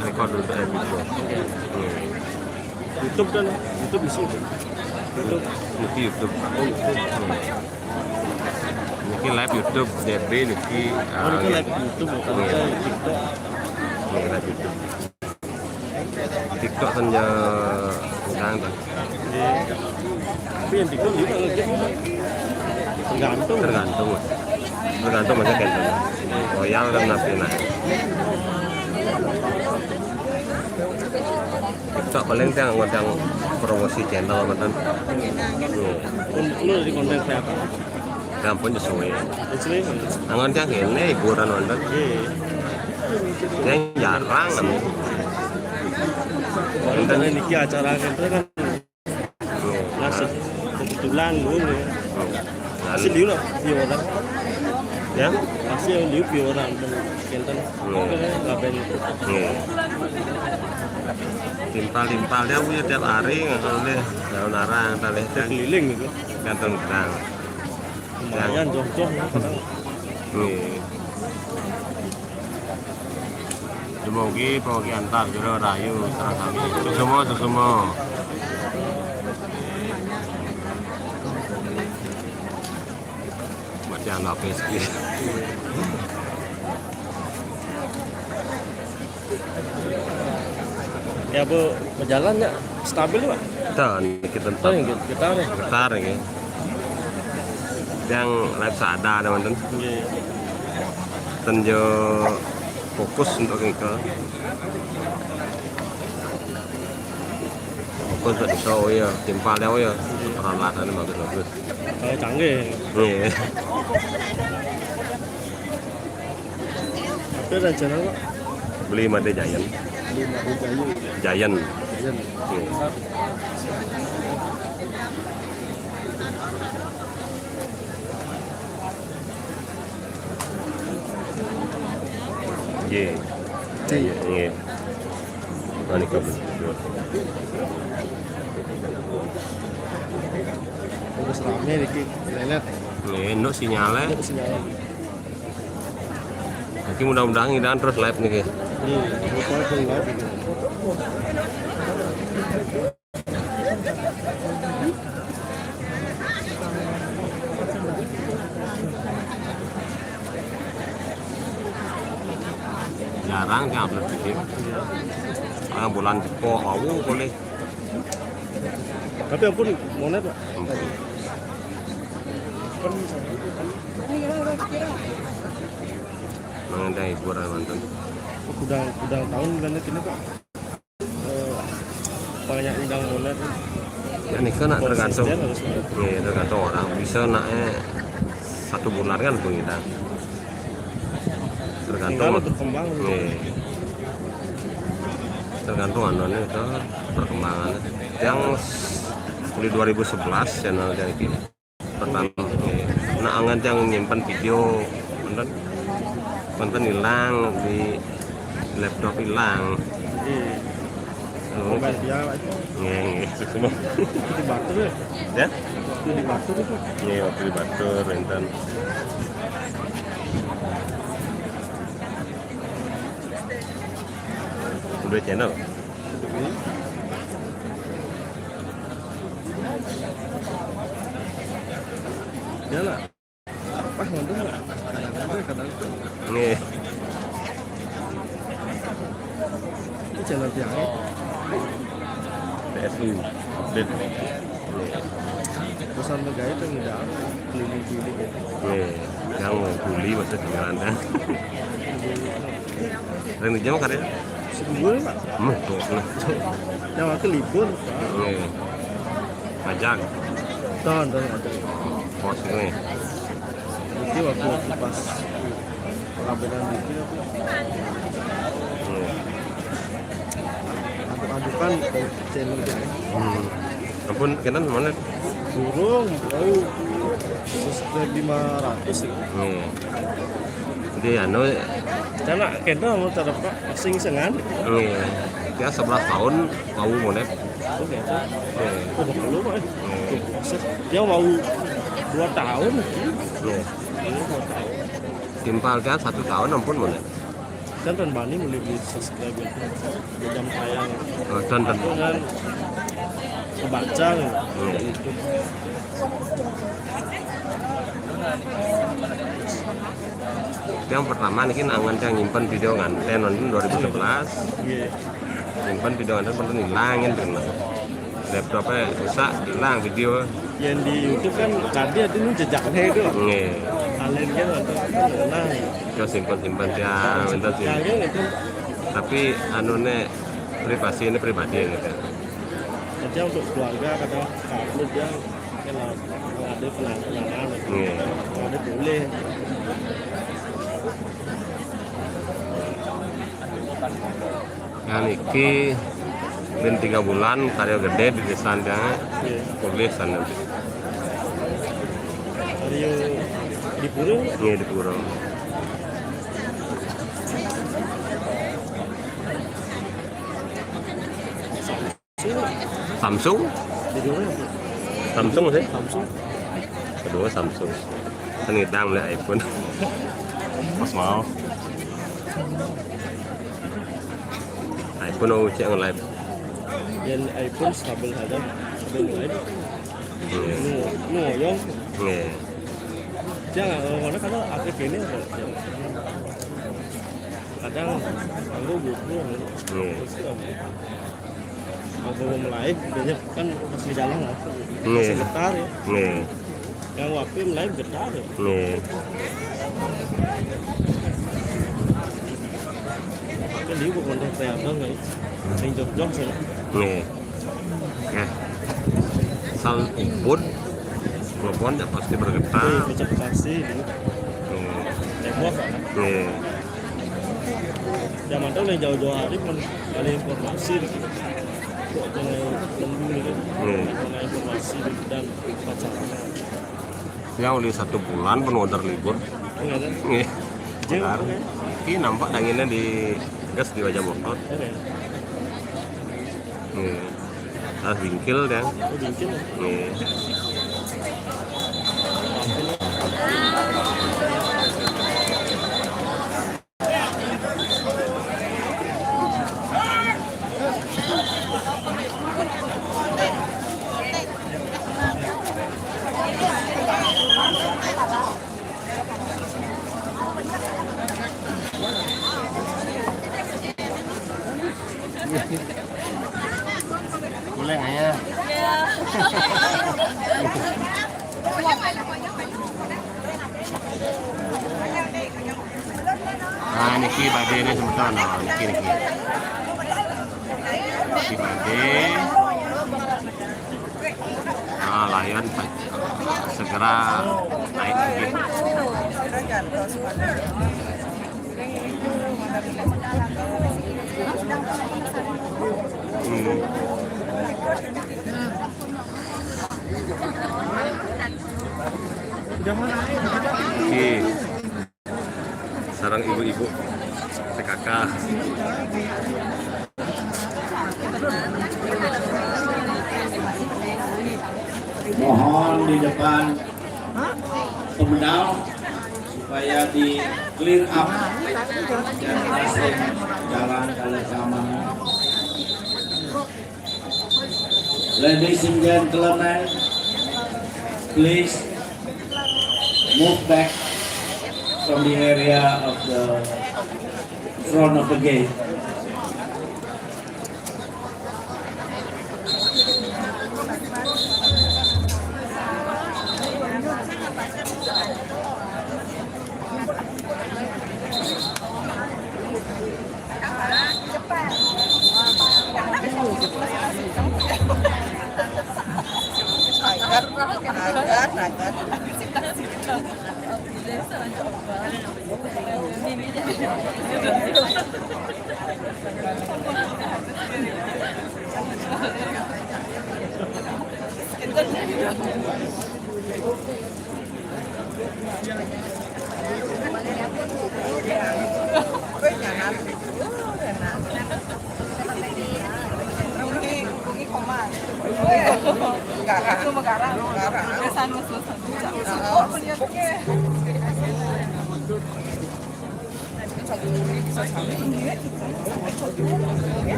record untuk Happy Pro. Iya. YouTube kan, YouTube bisa itu. YouTube. Niki YouTube. Oh, YouTube. Niki live YouTube, D B niki. Oh, niki live YouTube, bukan. Iya. Live TikTok. Iya, live YouTube. TikTok kan ya kurang kan. Iya. Tapi yang TikTok juga nge-, tergantung. Tergantung. Tergantung macam kan. Loyal kan napi nah. TikTok paling tiang ngundang promosi channel, mantan. Iya. Lu jadi konten kreator. Gampang sesuai. Sesuai. Angan tiang ini hiburan, mantan. Iya. Yang jarang kan. Mantan ini acara itu kan. Iya. Masih kebetulan dulu ya. Iya. Masih liu lah, liu orang. Ya? Masih yang liu, liu orang. Kenten. Iya. Oke, ngapain itu? Iya. Timpal-timpal dia punya tiap hari, nggak tahu deh. Daun arang, tali. Keliling gitu. Gantung gedang. Lumayan, jauh-jauh, ya, kadang. Iya. Dumugi, Pamugi Antar, Jero Rayu, Terang Kami. Susumo, Susumo. Mati anak P S G. Ya, Bu, berjalan ya stabil, Pak? Tahan, kita tetap. Oh, iya, kita nih. Getar ya. Yang live sada ada, mantan. Iya. Tenjo fokus untuk kita. Fokus untuk di show ya, timpal ya, ya. Peralatan bagus-bagus. Kalau canggih. Iya. Itu ada channel, Pak? Beli Made Giant. Beli Made Giant. Giant. Giant. Iya. Iya. Iya. Iya. Nah, ini kabel. Terus rame iki lelet. Nih, nduk sinyalnya. Nduk sinyalnya. Iki mudah-mudahan kita terus live nih. Iya, terus live nih, live. Jarang sih upload video. Ah, bulan kok, awu boleh. Tapi ampun, monet, Pak. Ampun. Mengenai hiburan, mantan. Udah, udah tahun kan ini, Pak. Eh, banyak undang monet. Ya, ini kan nak tergantung. Konsisten harus, ya. Iya, tergantung orang. Bisa nak, eh, satu bulan kan pun kita. Tergantung. Tinggal berkembang. Iya. Tergantung anu itu perkembangannya. Yang mulai dua ribu sebelas channel yang ini. Pertama, iya. Nah, angan yang nyimpan video, mantan, mantan hilang di laptop hilang. Iya. Oh. Bukan dia, Pak. Nggih, nggih, suksma. Itu di Batur ya? Ya? Itu di Batur itu. Nggih, waktu di Batur, enten. Udah channel? Ya lah. Pas nonton nggak? Kadang-kadang, kadang. Nih. Ini channel tiang. P S U update. Pesan pegawai itu nggak keliling-keliling gitu. Nih, yang mau bully maksudnya kan. Ring di jam karya? Sedua, Pak. Hmm, tuh, nah. Yang aku libur, Pak. Nih. Majang. Tahun, tahun ada. Pos ini. Itu waktu, waktu pas pengambilan itu, aku Nih. aduk-adukan ke channel gitu. Hmm. Ampun, kena mana? Burung, tahu. Subscribe lima ratus ya. Nih. Jadi anu, karena kita mau terdapat asing sengan. Nih. Dia sebelas tahun mau monet. Oke. Nih. Oh, belum, eh. Nih. Dia mau dua tahun. Nih. Timpal dia satu tahun ampun monet. Dan dan bani mulai beli subscribe itu. Di jam tayang. Oh, dan dan Itu kan kebaca gitu. Hmm. Itu. Yang pertama nih angan yang nyimpen video nganten nonton dua ribu sebelas. Iya. Nyimpen video nganten nonton hilangin tuh. Laptopnya rusak, hilang video. Yang di YouTube kan tadi itu jejaknya itu. Nih. Alien kan nonton. Nah, Yo simpen-simpen ya, minta sih. Yang itu Tapi anu nih privasi ini pribadi gitu. Kerja untuk keluarga kadang kabur dia kalau ada kenangan-kenangan gitu. Iya. Kalau ada boleh. Yang niki ben tiga bulan karya gede di desa dia. Iya. Boleh sana. Karya di Purung. Iya, di Purung. Samsung? Samsung sih. Samsung. Kedua Samsung. Kan ngidang beli iPhone. Pas mau. iPhone mau cek nge-live. Dan iPhone stabil saja. Stabil nge-live. Iya. Nu, nu, yang Iya. Jangan, kalau mana kadang akhir ini apa? Kadang aku butuh. Iya. Aku mau live, banyak kan masih jalan lah. Iya. Masih getar ya. Iya. Yang waktu live getar ya. Iya. Kan dia bukan kreator kan. Yang jog-jog sih. Iya. Oke. Sal ibut, telepon ya pasti bergetar. Iya, pasti. Hmm. Heboh. Iya. Zaman dulu yang jauh-jauh hari pun ada informasi gitu. Kok kena lembu gitu. Hmm. Kena informasi gitu dan pacaran. Ya, udah satu bulan penuh order libur. Iya, kan? Iya. Jauh, benar. Kan? Ini nampak danginnya di gas di wajah motor. Oke. Iya. Ah, bingkil kan? Oh, bingkil. Iya. Boleh nggak ya? Nah, niki badene semeton, nah, niki, niki. Niki bade. Nah, layan segera naik lagi. Hmm. Oke. Sarang ibu-ibu P K K. Mohon di depan pemedal supaya di clear up dan masing jalan kalau keamanan. Ladies and gentlemen, please move back from the area of the front of the gate. Garang. Itu mah garang. Garang. Biasa nu susah. Oh, punya.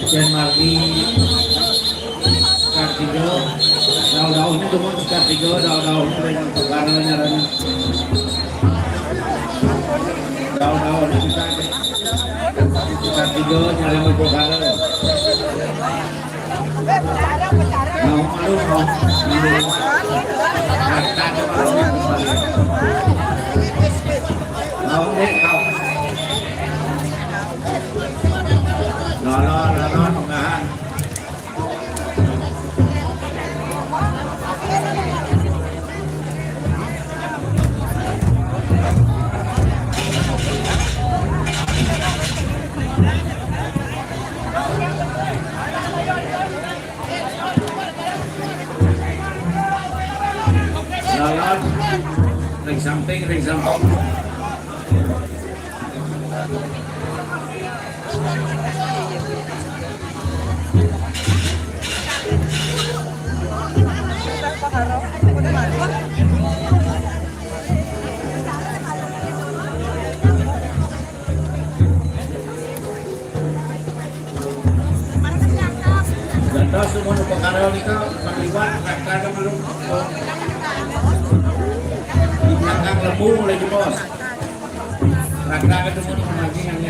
Jen Mardi Kartigo, daun-daunnya tuh Kartigo, daun-daunnya banyak perkara nyarana. Daun-daunnya kita Kartigo nyarana perkara. Naon malu, naon? Naon, deh, naon? Naon, naon, naon, naon? Lawan, ring samping, ring samping. Gantos semua nu perkara nika, Bang Iwan, kakak malu. Di belakang lembu mulai jebos. Kakak itu semua nu lagi yang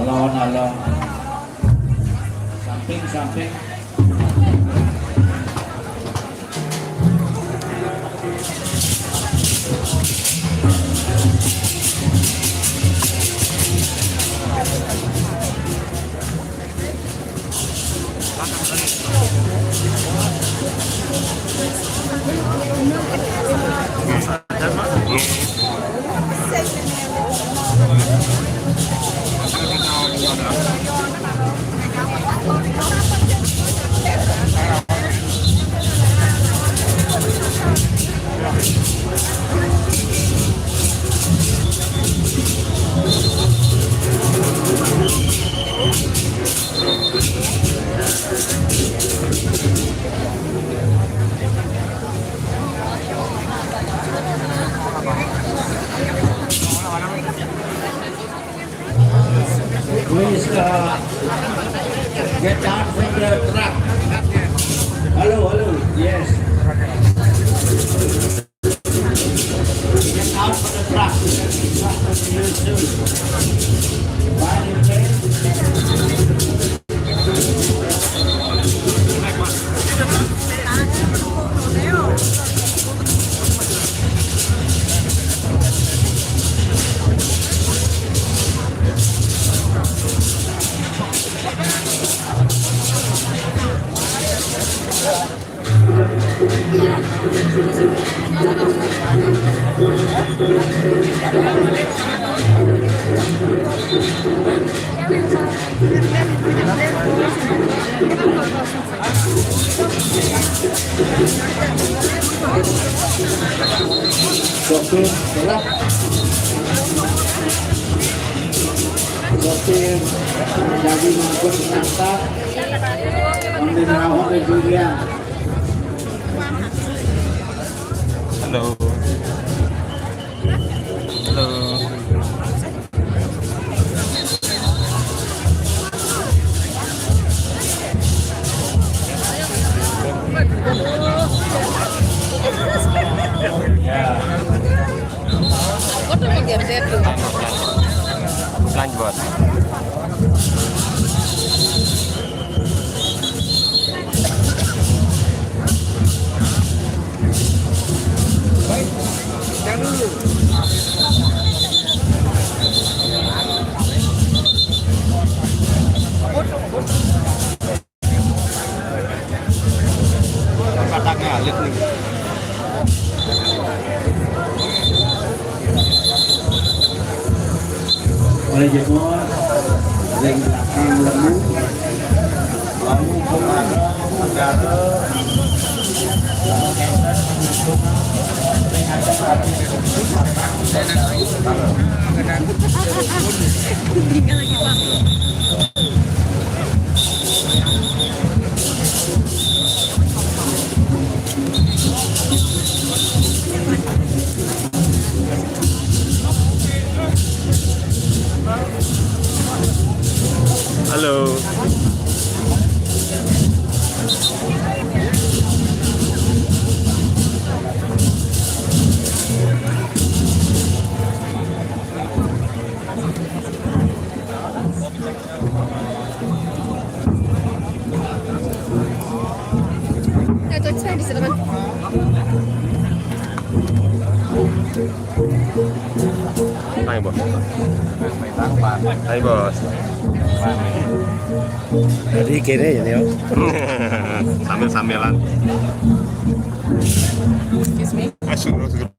Alon, alon. Samping, samping. Get out from the truck. Hello, hello. Yes. Get out from the truck. Bye, okay? Sopir, jelas. Sopir, jadi ngangkut nangka, ambil rawat dari durian. Halo. Halo. Lanjut. Kata ngalit nih. Oleh jempol, ring belakang lemu, lalu kemana negara, Halo. Ayo, Bos. Ayo, Bos. Jadi kene ya, Neo. Sambil-sambilan. Excuse me. Masuk, masuk.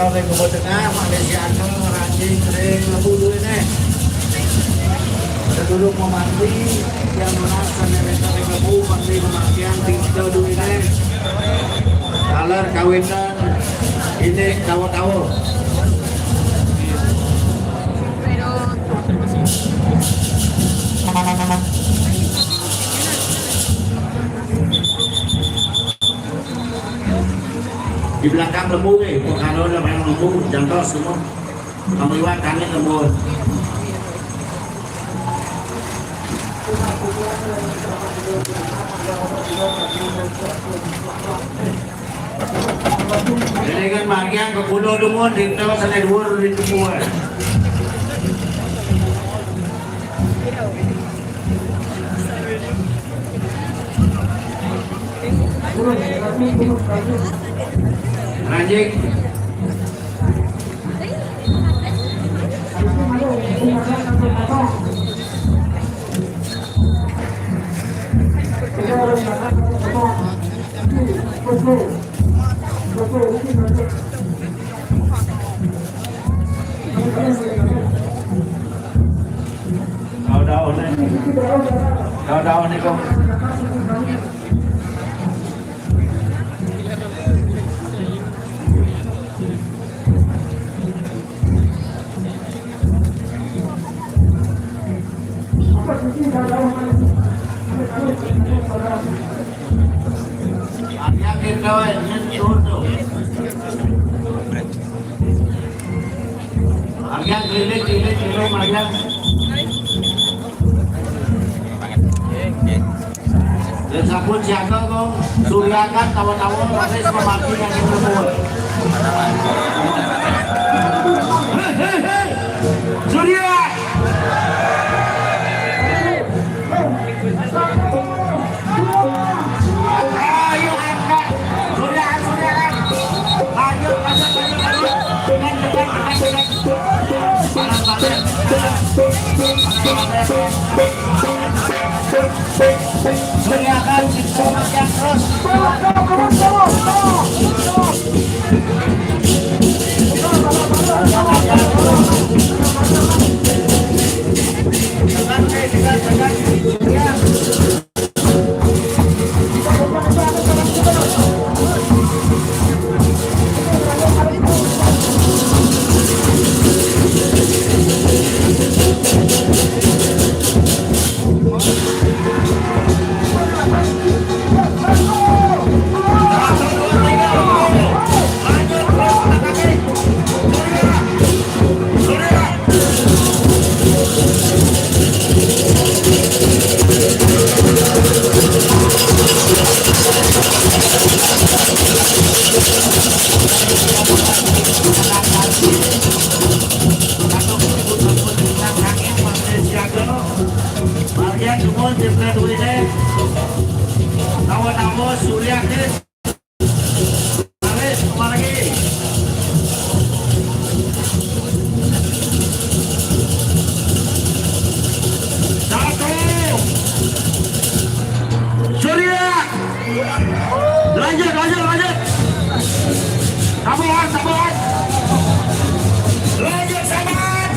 Ring Kubur Tengah, Malaysia Ageng, Ranjing, ring Lebu duene. Sedulur memanti, yang nunas sane wenten ring Lebu, panti pemantian, tinta duene. Taler kawitan, ini tawa-tawa. Di belakang Lebu, eh, pengkano ada barang Lebu, jantos semua. Kamu liwat kami Lebu. Ini kan bagian ke pulau dumun, di tengah sana dua, di tengah. Ranjing. Daun-daun ni. Daun-daun ni kau. Arya keliling, keliling, keliling, Arya. Dan sampun siaga, Kong. Surya kan tawa-tawa, tapi sama mati yang ketemu. Hei, hei, hei. Surya! Ayo angkat. Surya, Surya, kan. Lanjut, lanjut, lanjut, lanjut. Dengan, dengan, dengan, dengan. Panas, panas. Panas, panas. Surya, kan. Surya, terus. Bagian dumun, triplek duwene. Tawa-tawa, Surya, Kris. Kris, apa lagi? Satu. Surya. Lanjut, lanjut, lanjut. Sabar, sabar. Lanjut, sabar.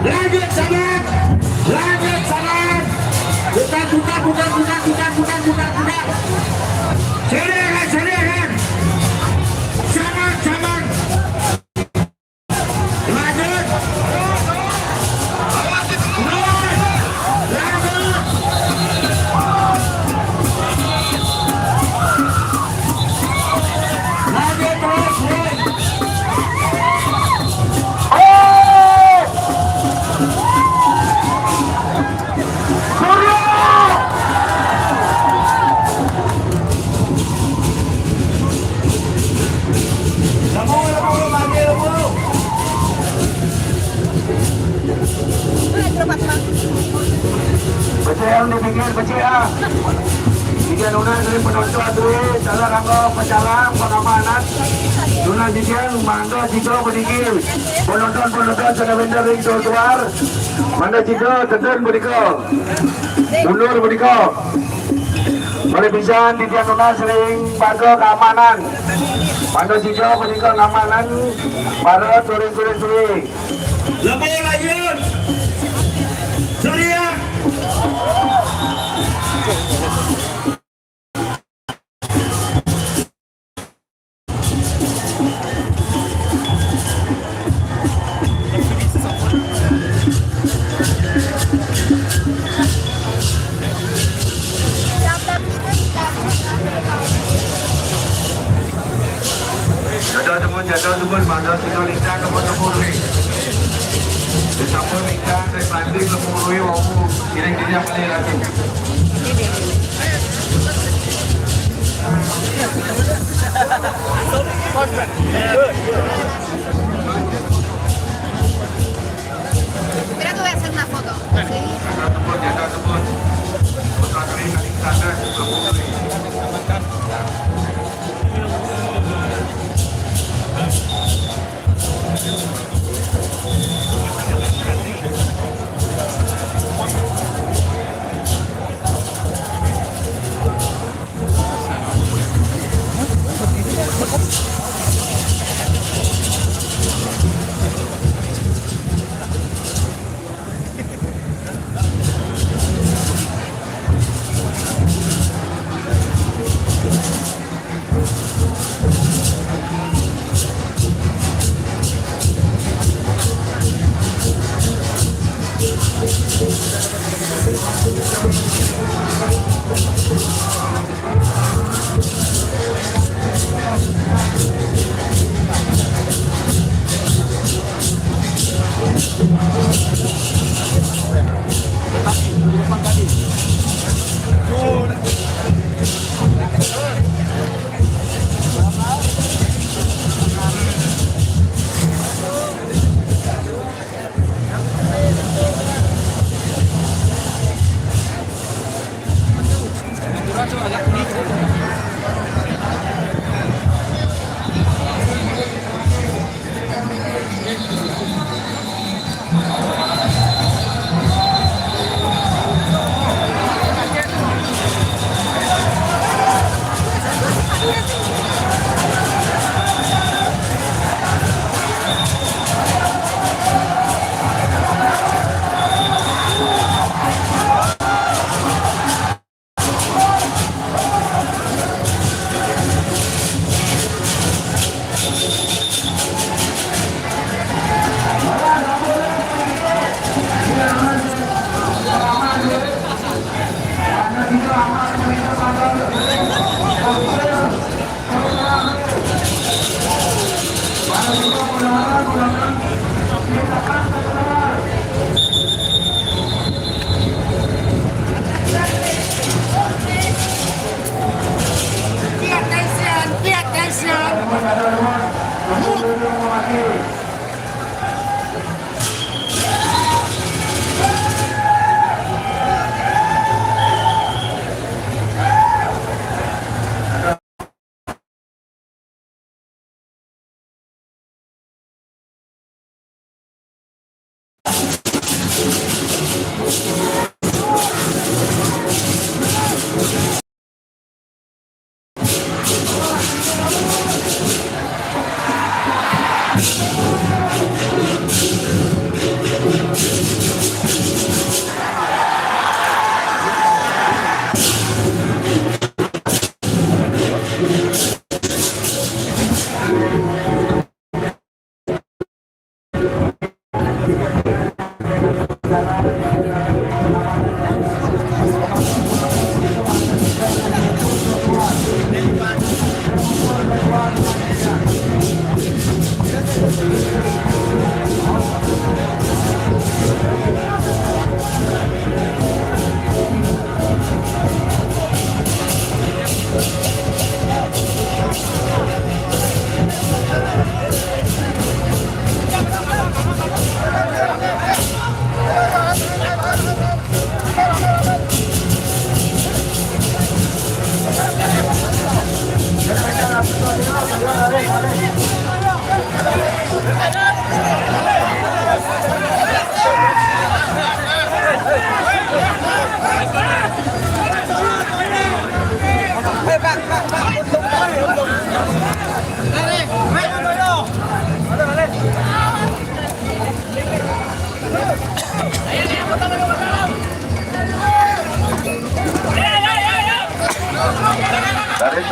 Lanjut, sabar. Lanjut, sabar. Bukan, bukan, bukan, bukan, bukan, bukan, bukan, bukan. Silakan, silakan. Sabar, sabar. Lanjut. Lanjut. Lanjut terus, woi. Surya! Lebu, lebu, lebu, lebu. Becik yang dipikir, becik ah. Jika nuna dari penonton tu, salah rangka pecalang, pengamanan. Nuna jika mangga jika berikir. Penonton-penonton sudah benda ring trotoar. Mangga jika tedun berikir. Mundur berikir. Malih pisan titiang nunas ring warga keamanan. Mangda sida punika ngamanan para touring-touring suwé. Lemu lanjut. Surya. Jaga tebus, jaga tebus, mangda sida lintang ka pun tebus. Disampun lintang, saya planting ka pun, wau iring-iring malih lagi. Espera, te voy a hacer una foto. Sí. Pay attention, pay attention.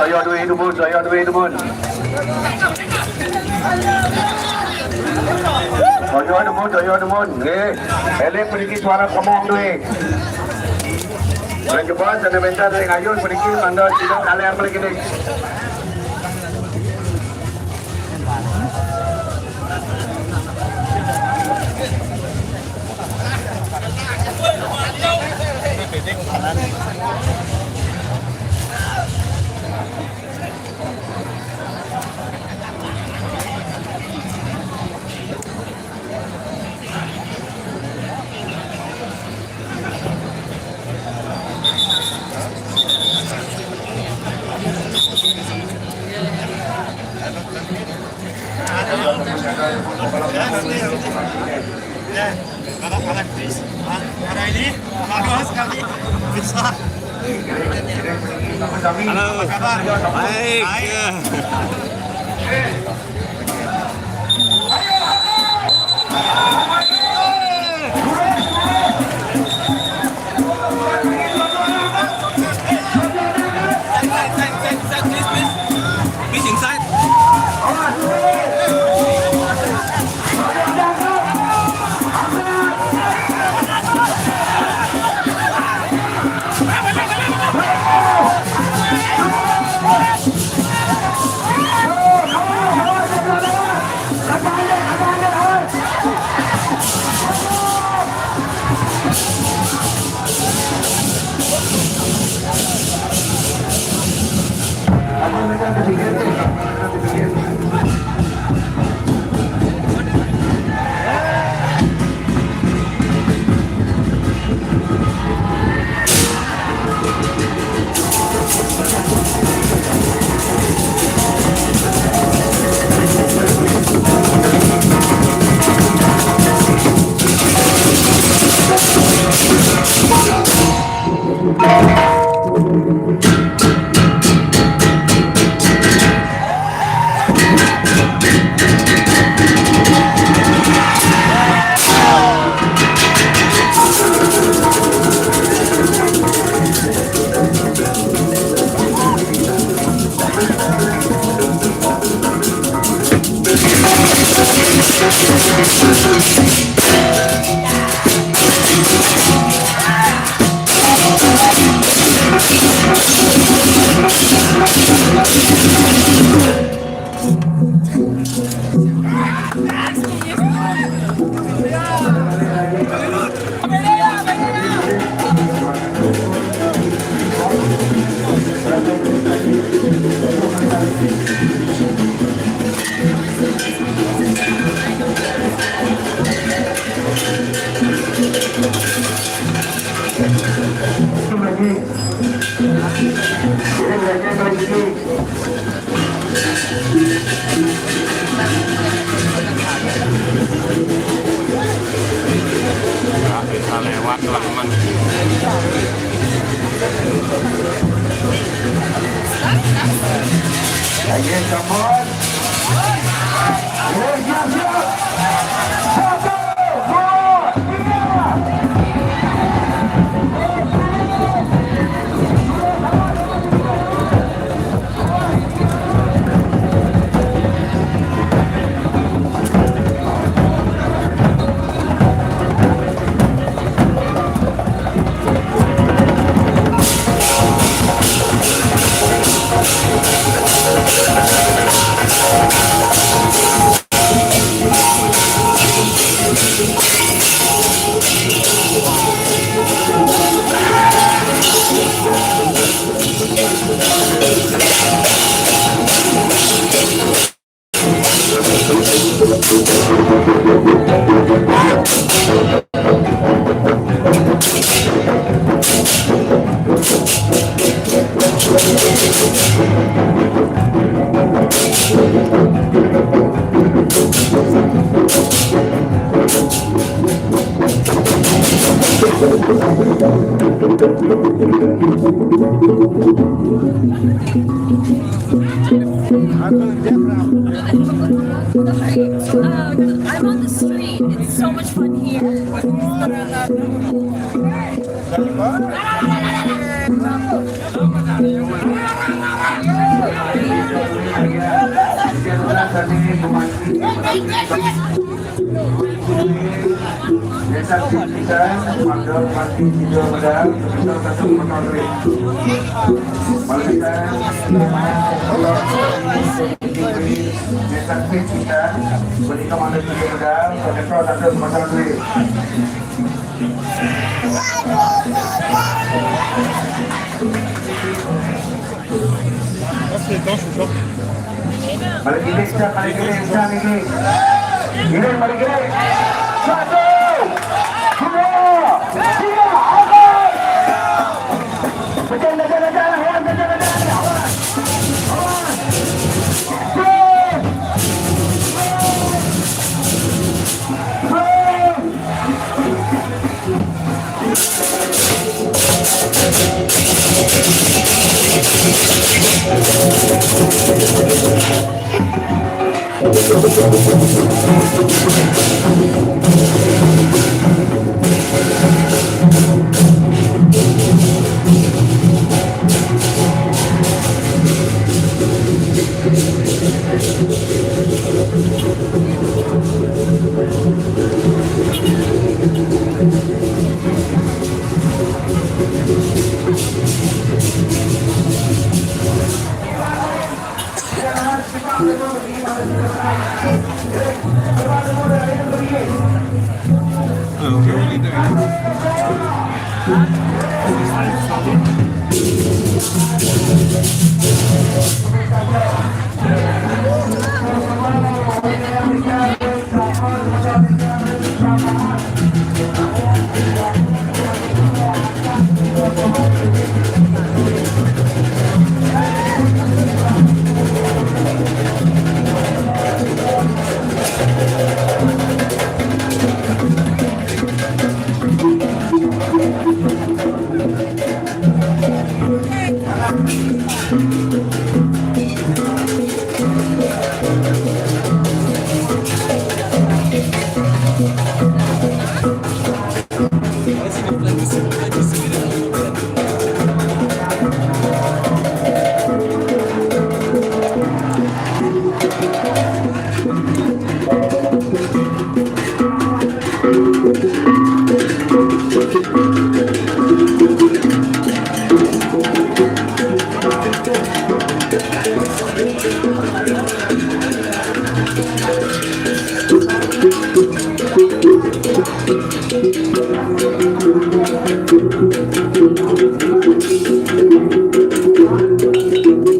Toya duit dumun, toya duit dumun. Toya dumun, toya dumun. Nggih. Eling mriki suara komong duit. Nek jebos dene mental sing ayun mriki mangga sida kaler mriki nih. Ya, Bapak Alex, Pak, hari ini bagus sekali bisa. Halo. Apa kabar? Baik. Baik. Ya. Inside, inside, inside, please, please. Please, inside. Bisa lewat, teman-teman. Ayo, come on. Ayo, siap, siap. Satu, dua, tiga. I'm on the street. It's so much fun here. Tadi pemain Desa Cipinang, Mandor Mati Sido Medal, Sido Satu Motor Duit. Malaysia, Desa Cipinang, Beli Komando Sido Medal, Satu Motor Duit. Oke, tos, tos. Balik gini, Isan, balik gini, Isan, ini. Ini, balik gini. Satu, dua, tiga, angkat. Pecah, pecah, pecah, lawan, pecah, pecah, lawan. Awas. Awas. Awas.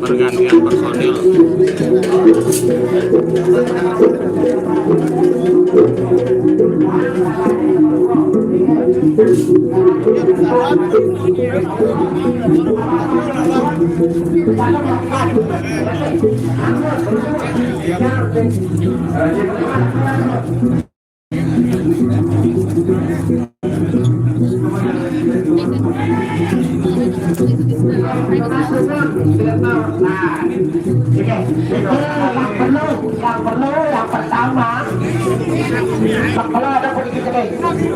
Pergantian personil. Yang perlu, yang perlu, yang pertama, sebelah ada sedikit gede.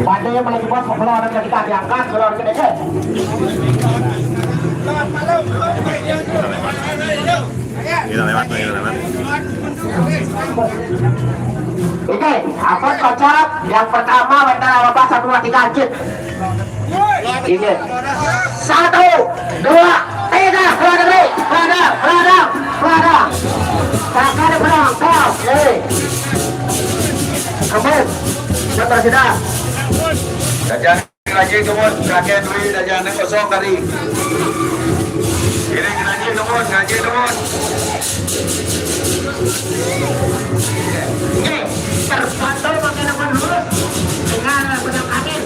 Pada yang lagi buat sebelah ada sedikit diangkat, sebelah ada sedikit. Kita lewat, kita lewat. Oke, apa kocak? Yang pertama, bentar, apa, satu, dua, tiga, lanjut. Ini. Satu, dua, tiga, keluar dari, keluar, keluar, keluar. Kakak ada perang, kau, eh. Kembali. Sudah sudah. Jajan lagi kebun, kakek duit jajan kosong tadi. Ini lagi kebun, lagi kebun. Ini terpantau makin apa dulu. Tinggal pegang kaki.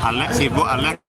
Alex sibuk, Alex.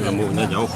Nemunya jauh.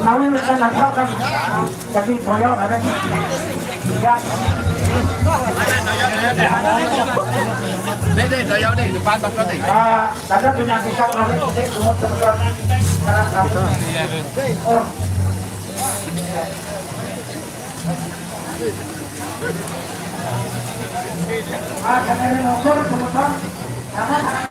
Nawi wis kan asal kan. Jadi boyo kan. Ya. Dek, dek, doyok, dek, depan toko, dek. Ah, ada punya pisau, nanti, dek, semua teman. Oh. Ah, jangan ngukur, teman. Karena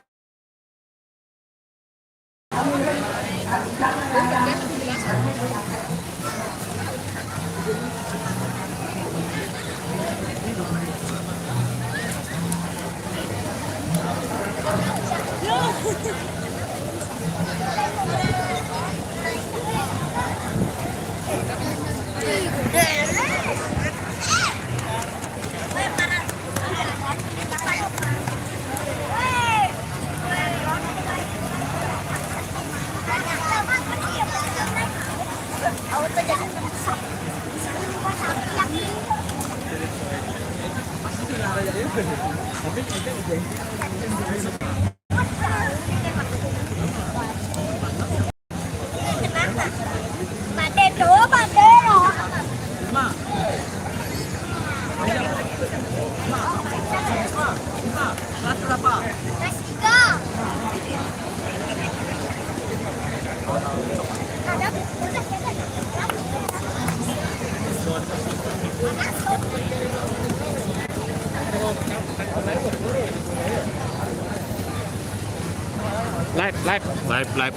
Live, live. Live, live.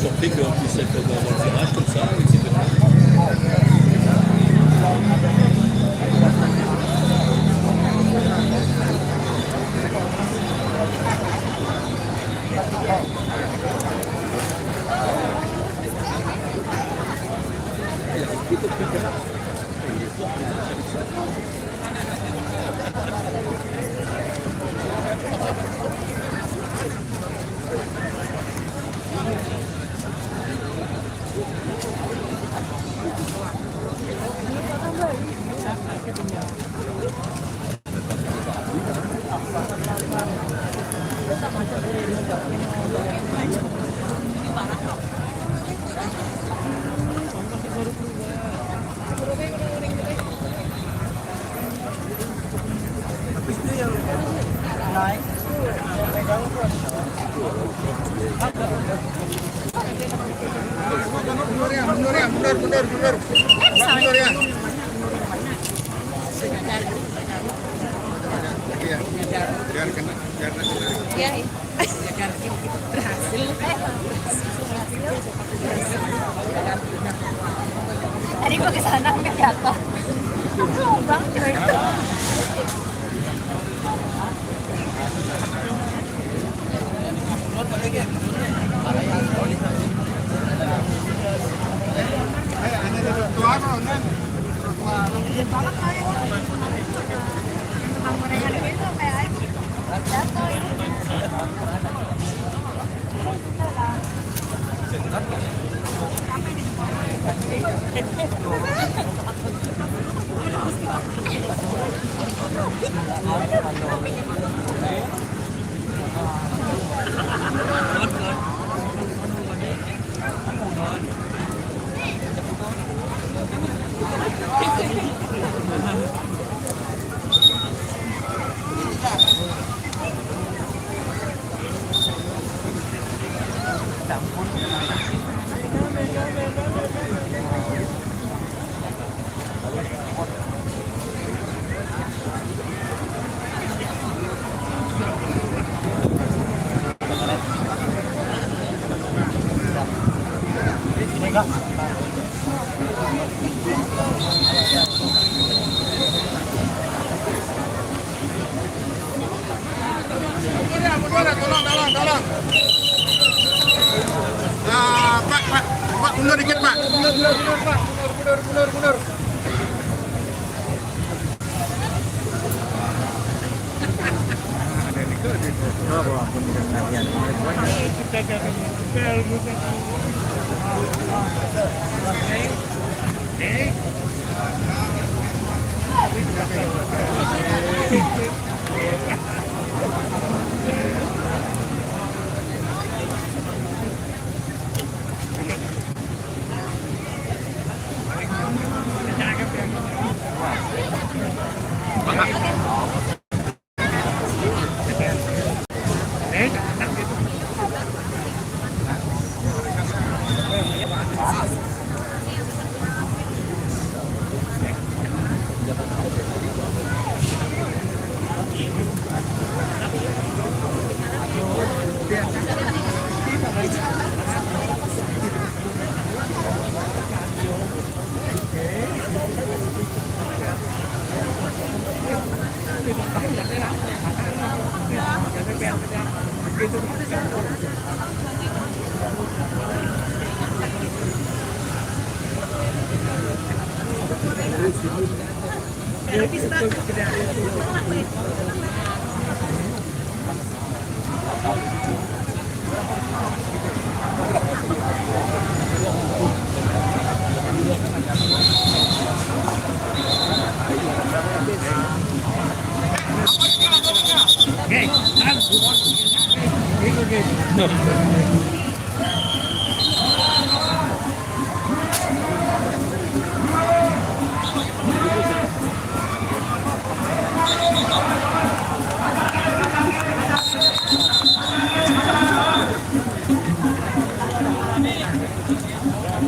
Surpris qu'on puisse être dans un tirage comme ça, et cetera. Mundur ya, mundur, mundur, mundur, mundur. Mundur ya. Iya. Biar kena, biar kena. Iya, iya. Berhasil. Tadi gua ke sana, sampai jatuh. Bang, Mundur ya, mundur ya, tolong, tolong, tolong. Ah, Pak, Pak, Pak, mundur dikit, Pak. Mundur, mundur, mundur, Pak. Mundur, mundur, mundur, mundur.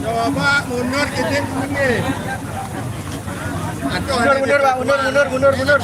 Coba mundur Mundur, mundur, Pak. Mundur, mundur, mundur, mundur.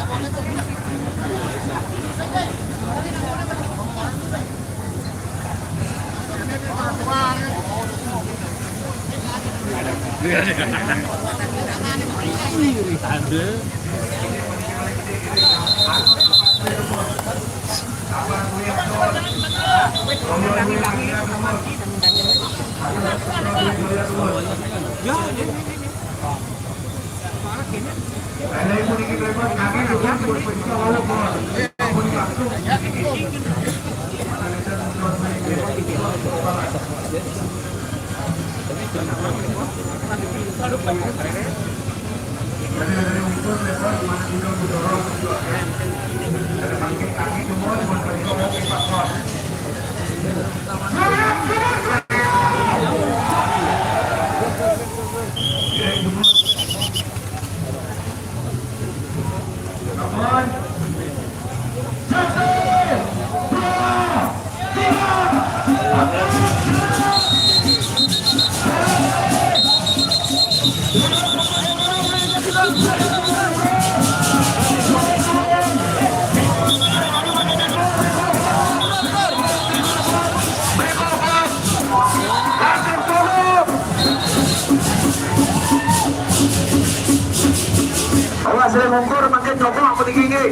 Awas, ring ungkur mangkin nyokok puniki nggih.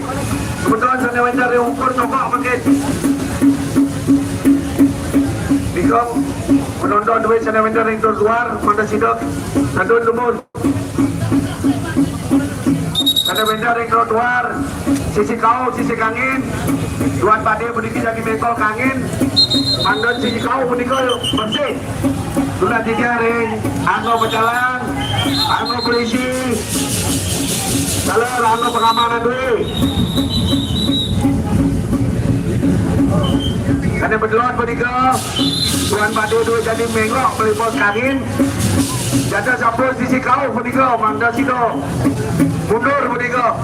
Kebetulan sané wénten ring ungkur nyokok mangkin. Nika penonton duwé sané wénten ring trotoar, mangda sida tedun dumun. Sané wénten ring trotoar, sisi kauh, sisi kangin. Duan Padé puniki jagi méngkol kangin. Mangda sisi kauh punika bersih. Surat tiga ring angga pecalang, angga polisi, taler angga pengamanan duwé. Sané bedelon punika, Duan Padé duwé jagi méngkol mliput kangin. Jata sampun sisi kauh punika, mangda sida mundur punika.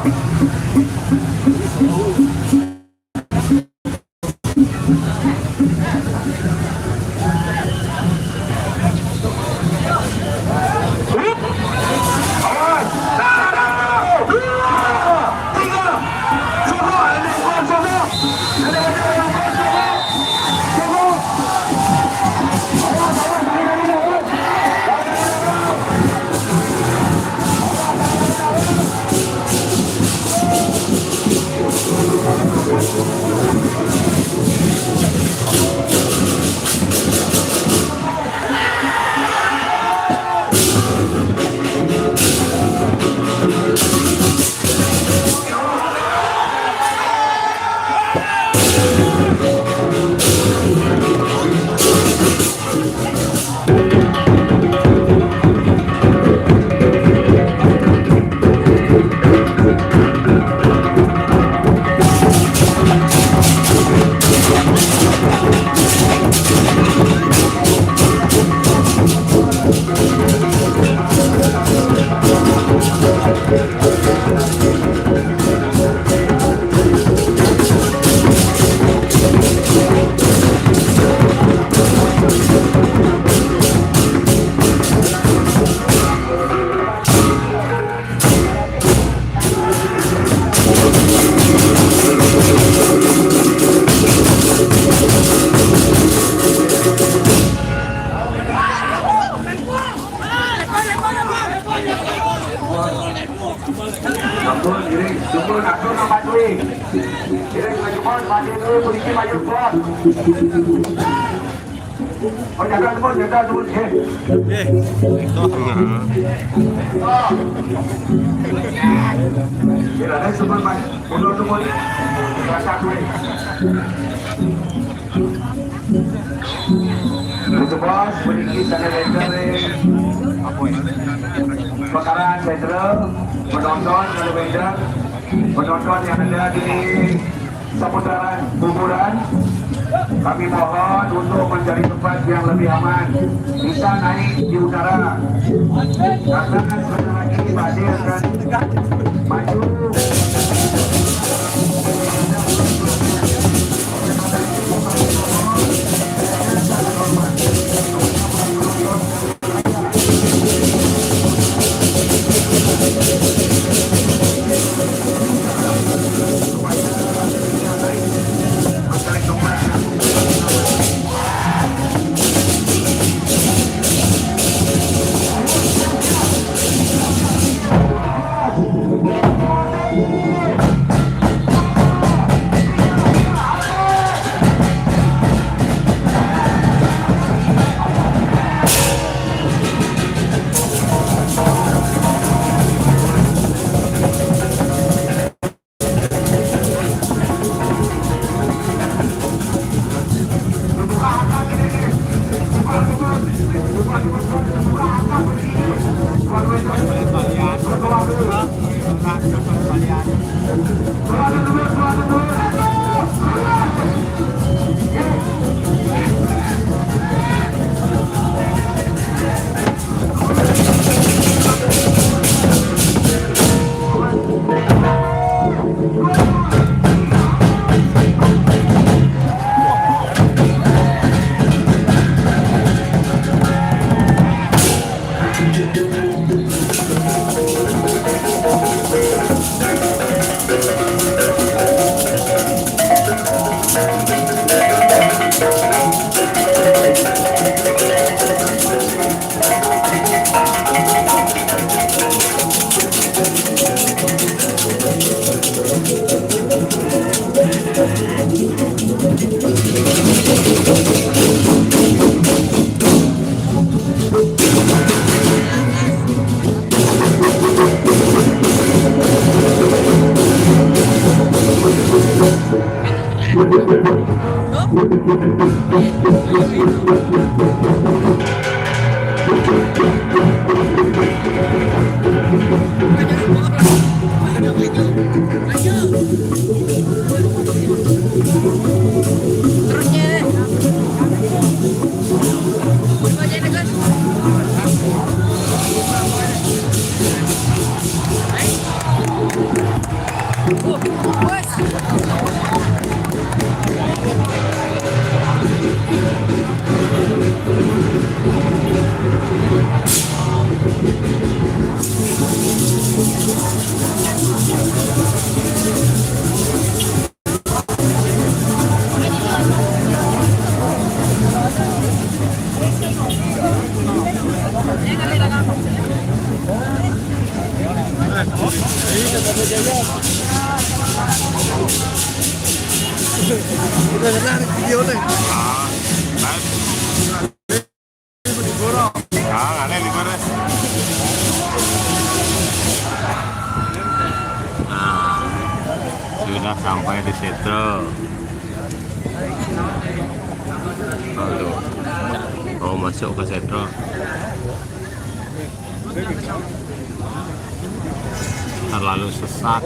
Ampun, ngiring, ampun, ampun, Pak Dwi. Ngiring, maju, Pak Dwi, puniki maju, Pak. Oh, jaga, ampun, jaga, ampun, nggih. Nggih. Oh. Nggih, ada ampun, Pak. Mundur, ampun. Jaga, ampun. Jebos puniki sané wénten ring Pekarangan Sendra, penonton sané wénten, penonton yang ada di seputaran kuburan, kami mohon untuk mencari tempat yang lebih aman, bisa naik di udara, karena sebentar lagi badai akan maju. Udah narik video nih. Ah, aneh di mana? Nah, sudah sampai di situ. Aduh. Oh, masuk ke situ. Terlalu sesak.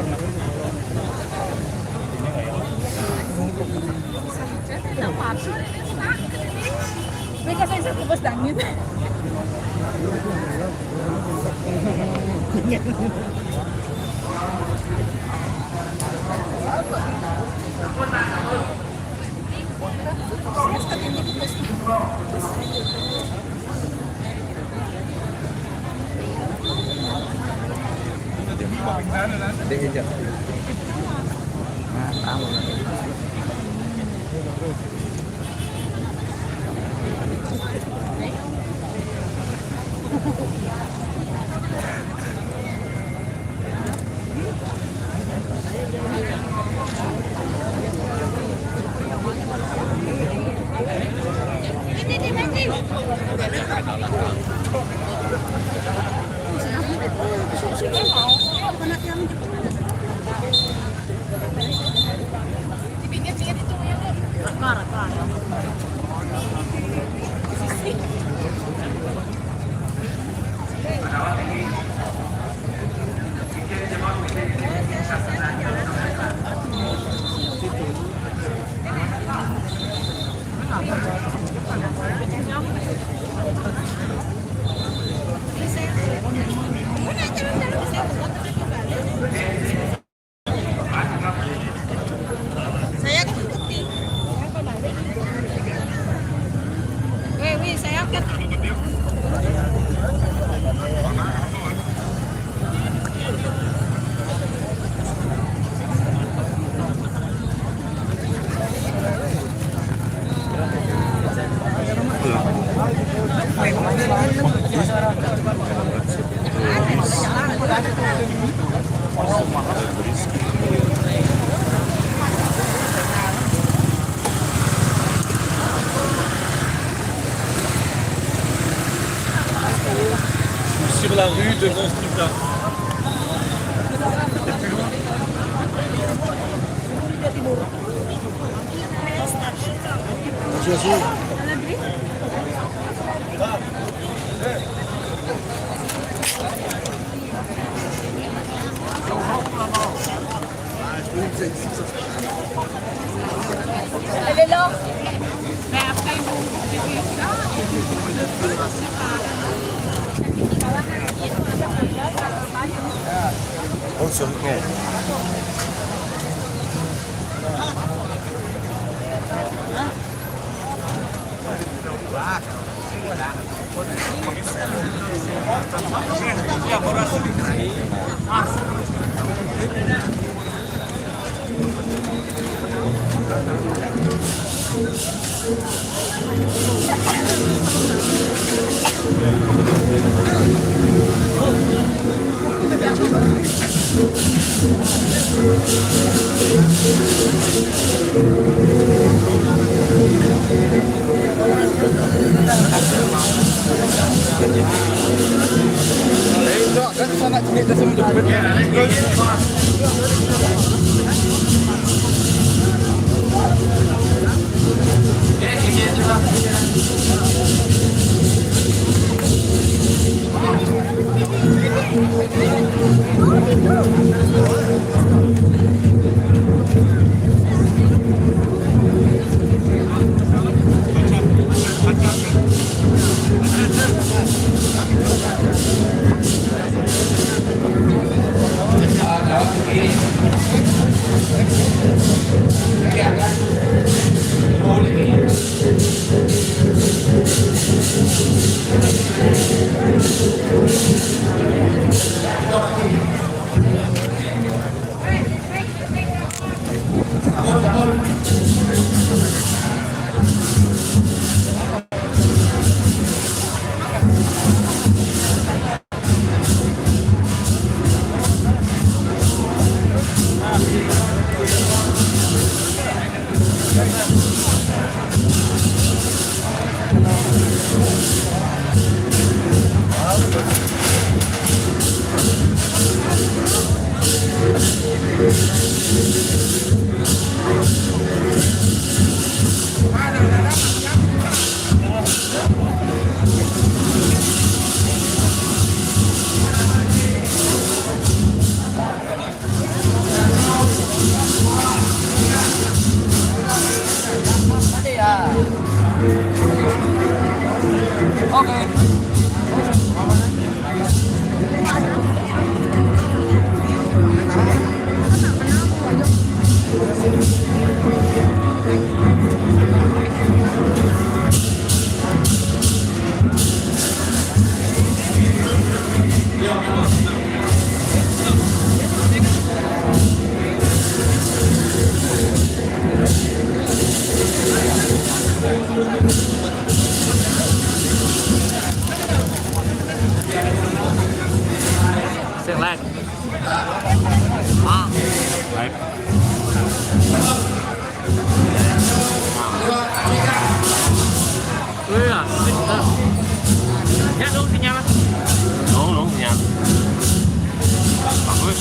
Saya ikuti. Weh, weh, saya angkat. Sur la rue devant ce truc-là. Jésus. Still lag. Ah. Lag. Iya, iya. Ya, dong sinyal. Dong, dong sinyal. Bagus.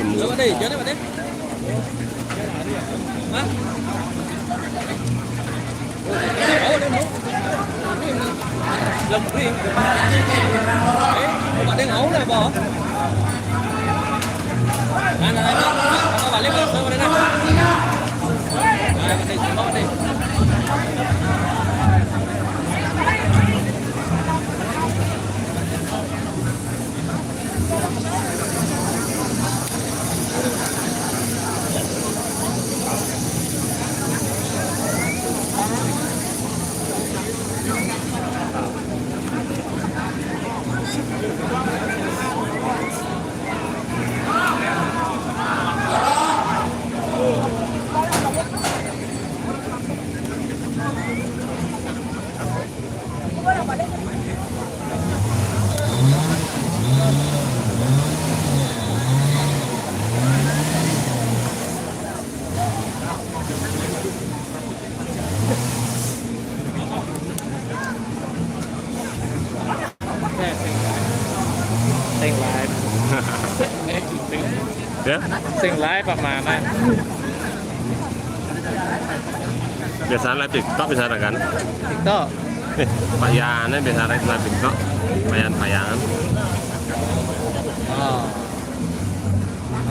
Coba deh, jangan apa deh? Hah? Oh, deh, mau. Lem ring. Eh, coba deh, mau lah, Bang. Nah, nah, nah, nah. Apa balik, Bang? Coba deh, nah. Nah, coba deh, coba deh. Sing live. Ya? Sing live apa mana? Biasa live TikTok, biasa kan? TikTok. Eh, Pak Yana biasa live, live TikTok. Payan-payan. Oh.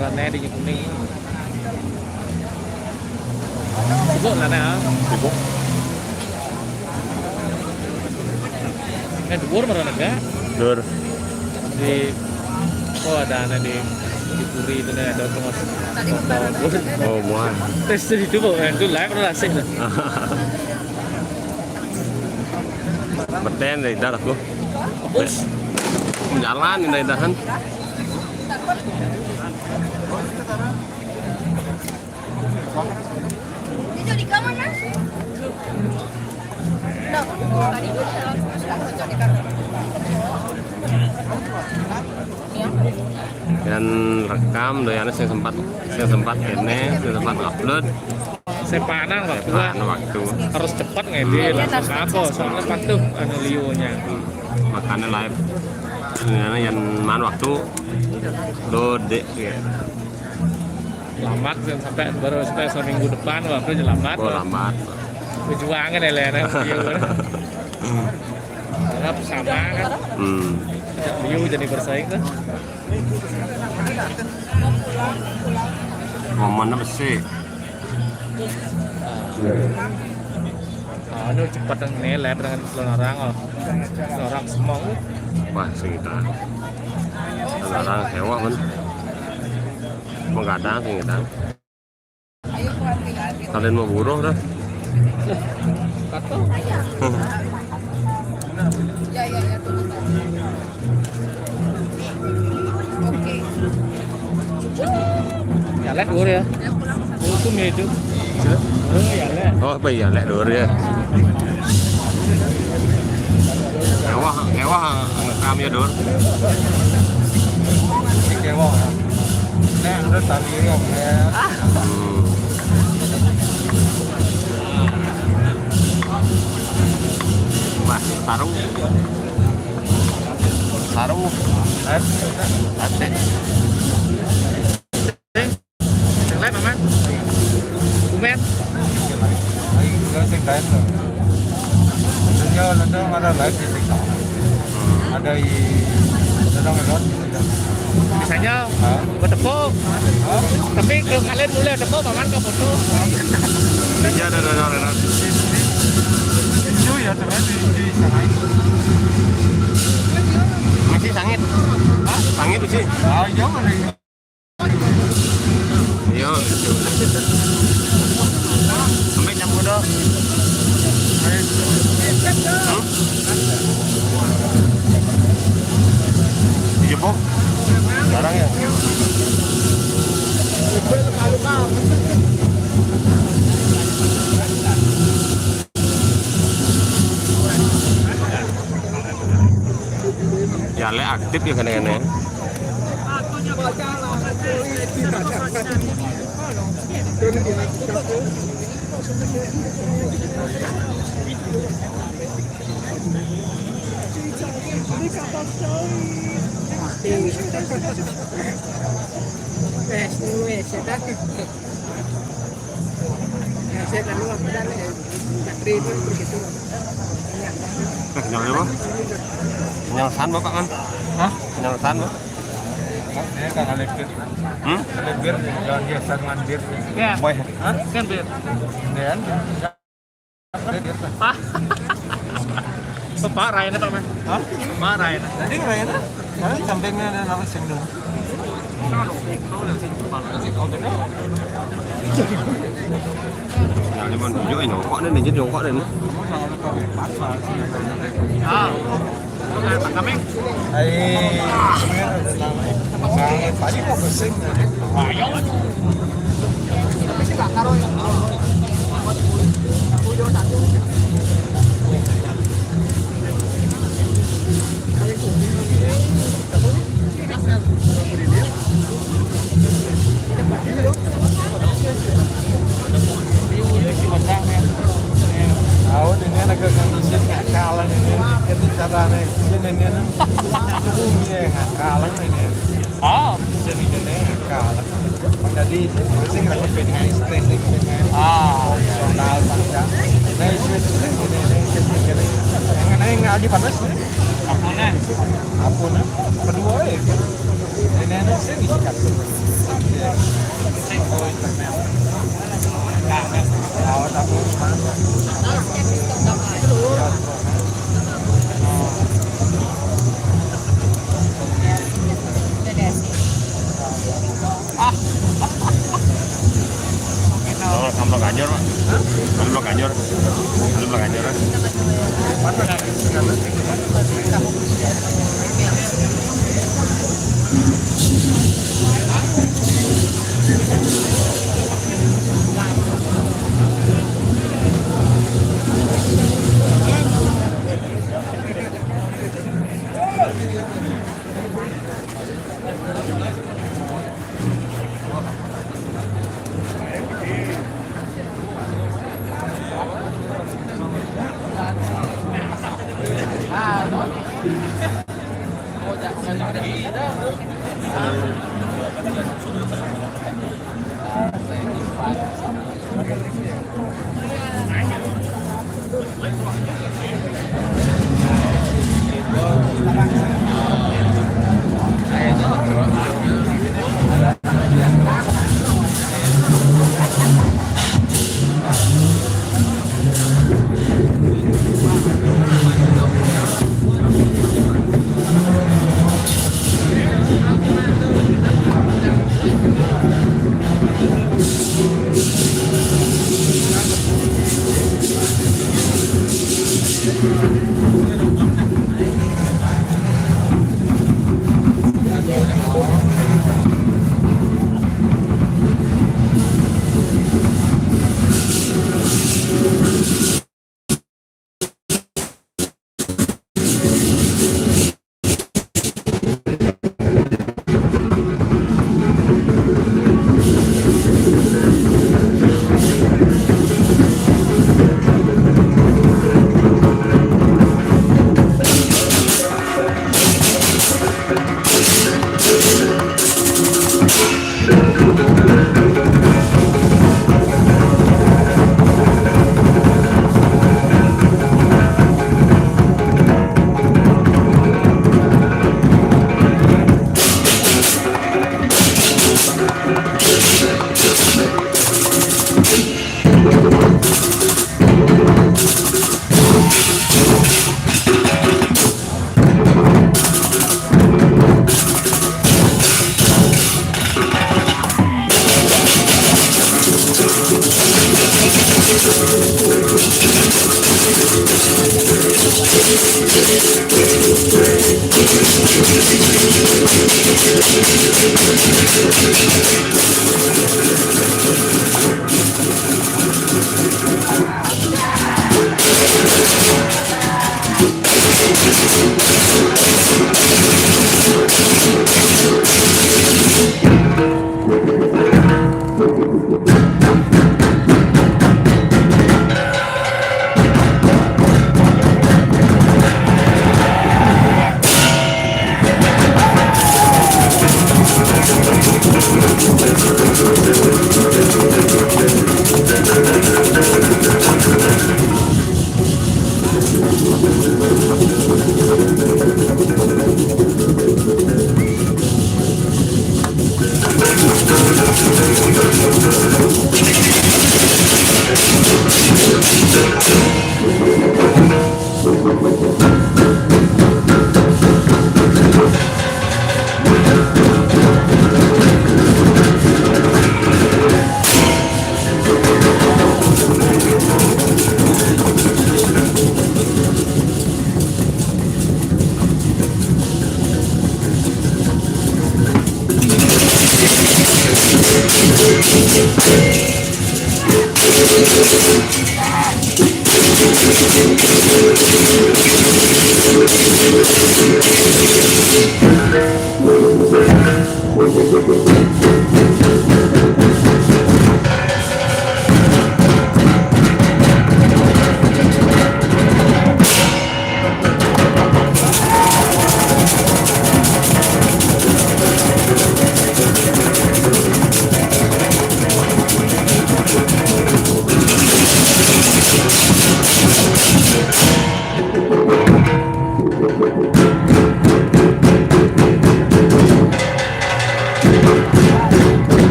Karena di kuning. Sibuk sana, ya. Sibuk. Eh, dhuwur marang negak. Dur. Di, oh, ada anak di, di Puri itu nih, ada tukang foto. Oh, muah. Terus di situ, Bu, eh, itu live udah asik tuh. Beten deh, dah aku. Bus. Jalan ini dah. Itu di kamar, Mas? Nah, tadi sudah cocok di kamar. Iya. Dan rekam doyane sing sempat, sing sempat kene, sing sempat upload. Saya panang waktu lah. Nah, waktu. Harus cepat ngedit. Iya, langsung harus apa? Soalnya patuh anu liunya. Makanya live. Ini yang mana waktu dode ya. Lambat kan, sampai baru sampai seminggu depan, wah, aku lambat. Oh, lambat. Perjuangan ya, Len, ya, iya, kan? Karena sama kan. Hmm. Liu jadi bersaing kan. Momen apa sih? Anu cepat dengan nilai dengan orang, oh. Orang semua. Wah, segitu. Orang hewan kan. Menggadang sih, kadang. Kalian mau buruh dah. Kata. Ya, ya, ya, tunggu, tunggu. Oke. Ya, lihat dulu ya. Hukum ya itu. Oh, ya, lihat. Oh, apa ya, lihat dulu ya. Wah, wah, ngerekam ya, Dur. Oke, wah. Nah, udah tadi ya. Hmm. Wah, sarung. Sarung. Asik. Sing live, Aman? Kumen? Ayo, kita sing live tuh. Maksudnya, nanti ada live di TikTok. Ada di, ada dong, ada di TikTok. Misalnya, hah? Bertepuk. Hah? Tapi kalau kalian mulai bertepuk, Aman ke foto. Iya, ada, ada, ada, ada. Itu ya, teman, di, di sana. Masih sangit. Hah? Sangit sih. Oh, iya, mana? Iya. Sampai jam udah. Hmm? Dijebok. Sekarang ya. Ya, lek aktif ya kene-kene. Eh, sepuluh ya, saya dah. Ya, saya dah luar, dah, eh, tak terima begitu. Eh, kenyang apa? Kenyang san, Bapak, kan? Hah? Kenyang san, Pak? Dia kan alergi. Hmm? Alergi, jangan dia san mandir. Ya. Boy. Hah? Kan, Bir? Dia kan? Pak. Pak, Ryan apa, Mas? Hah? Pak, Ryan. Jadi Ryan, nah, sampingnya ada nama sing dulu. Yang lima tujuh ini rokok nih, jadi rokok nih. Ah. Kami. Hai. Tadi mau pusing. Tahu ini anak kandisi ngakalan ini, itu caranya ini ini ini ngakalan ini. Oh, jadi ini ngakalan. Jadi sing lagi pengen stres, pengen. Ah, total bangsa. Nah, itu itu ini ini ini. Yang ngaji panas. Apa nih? Apa nih? Kedua ya. Ini ini sing isikan. Oh, samplok ganjur, Pak. Samplok ganjur. Samplok ganjur.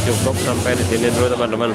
Cukup sampai di sini dulu, teman-teman.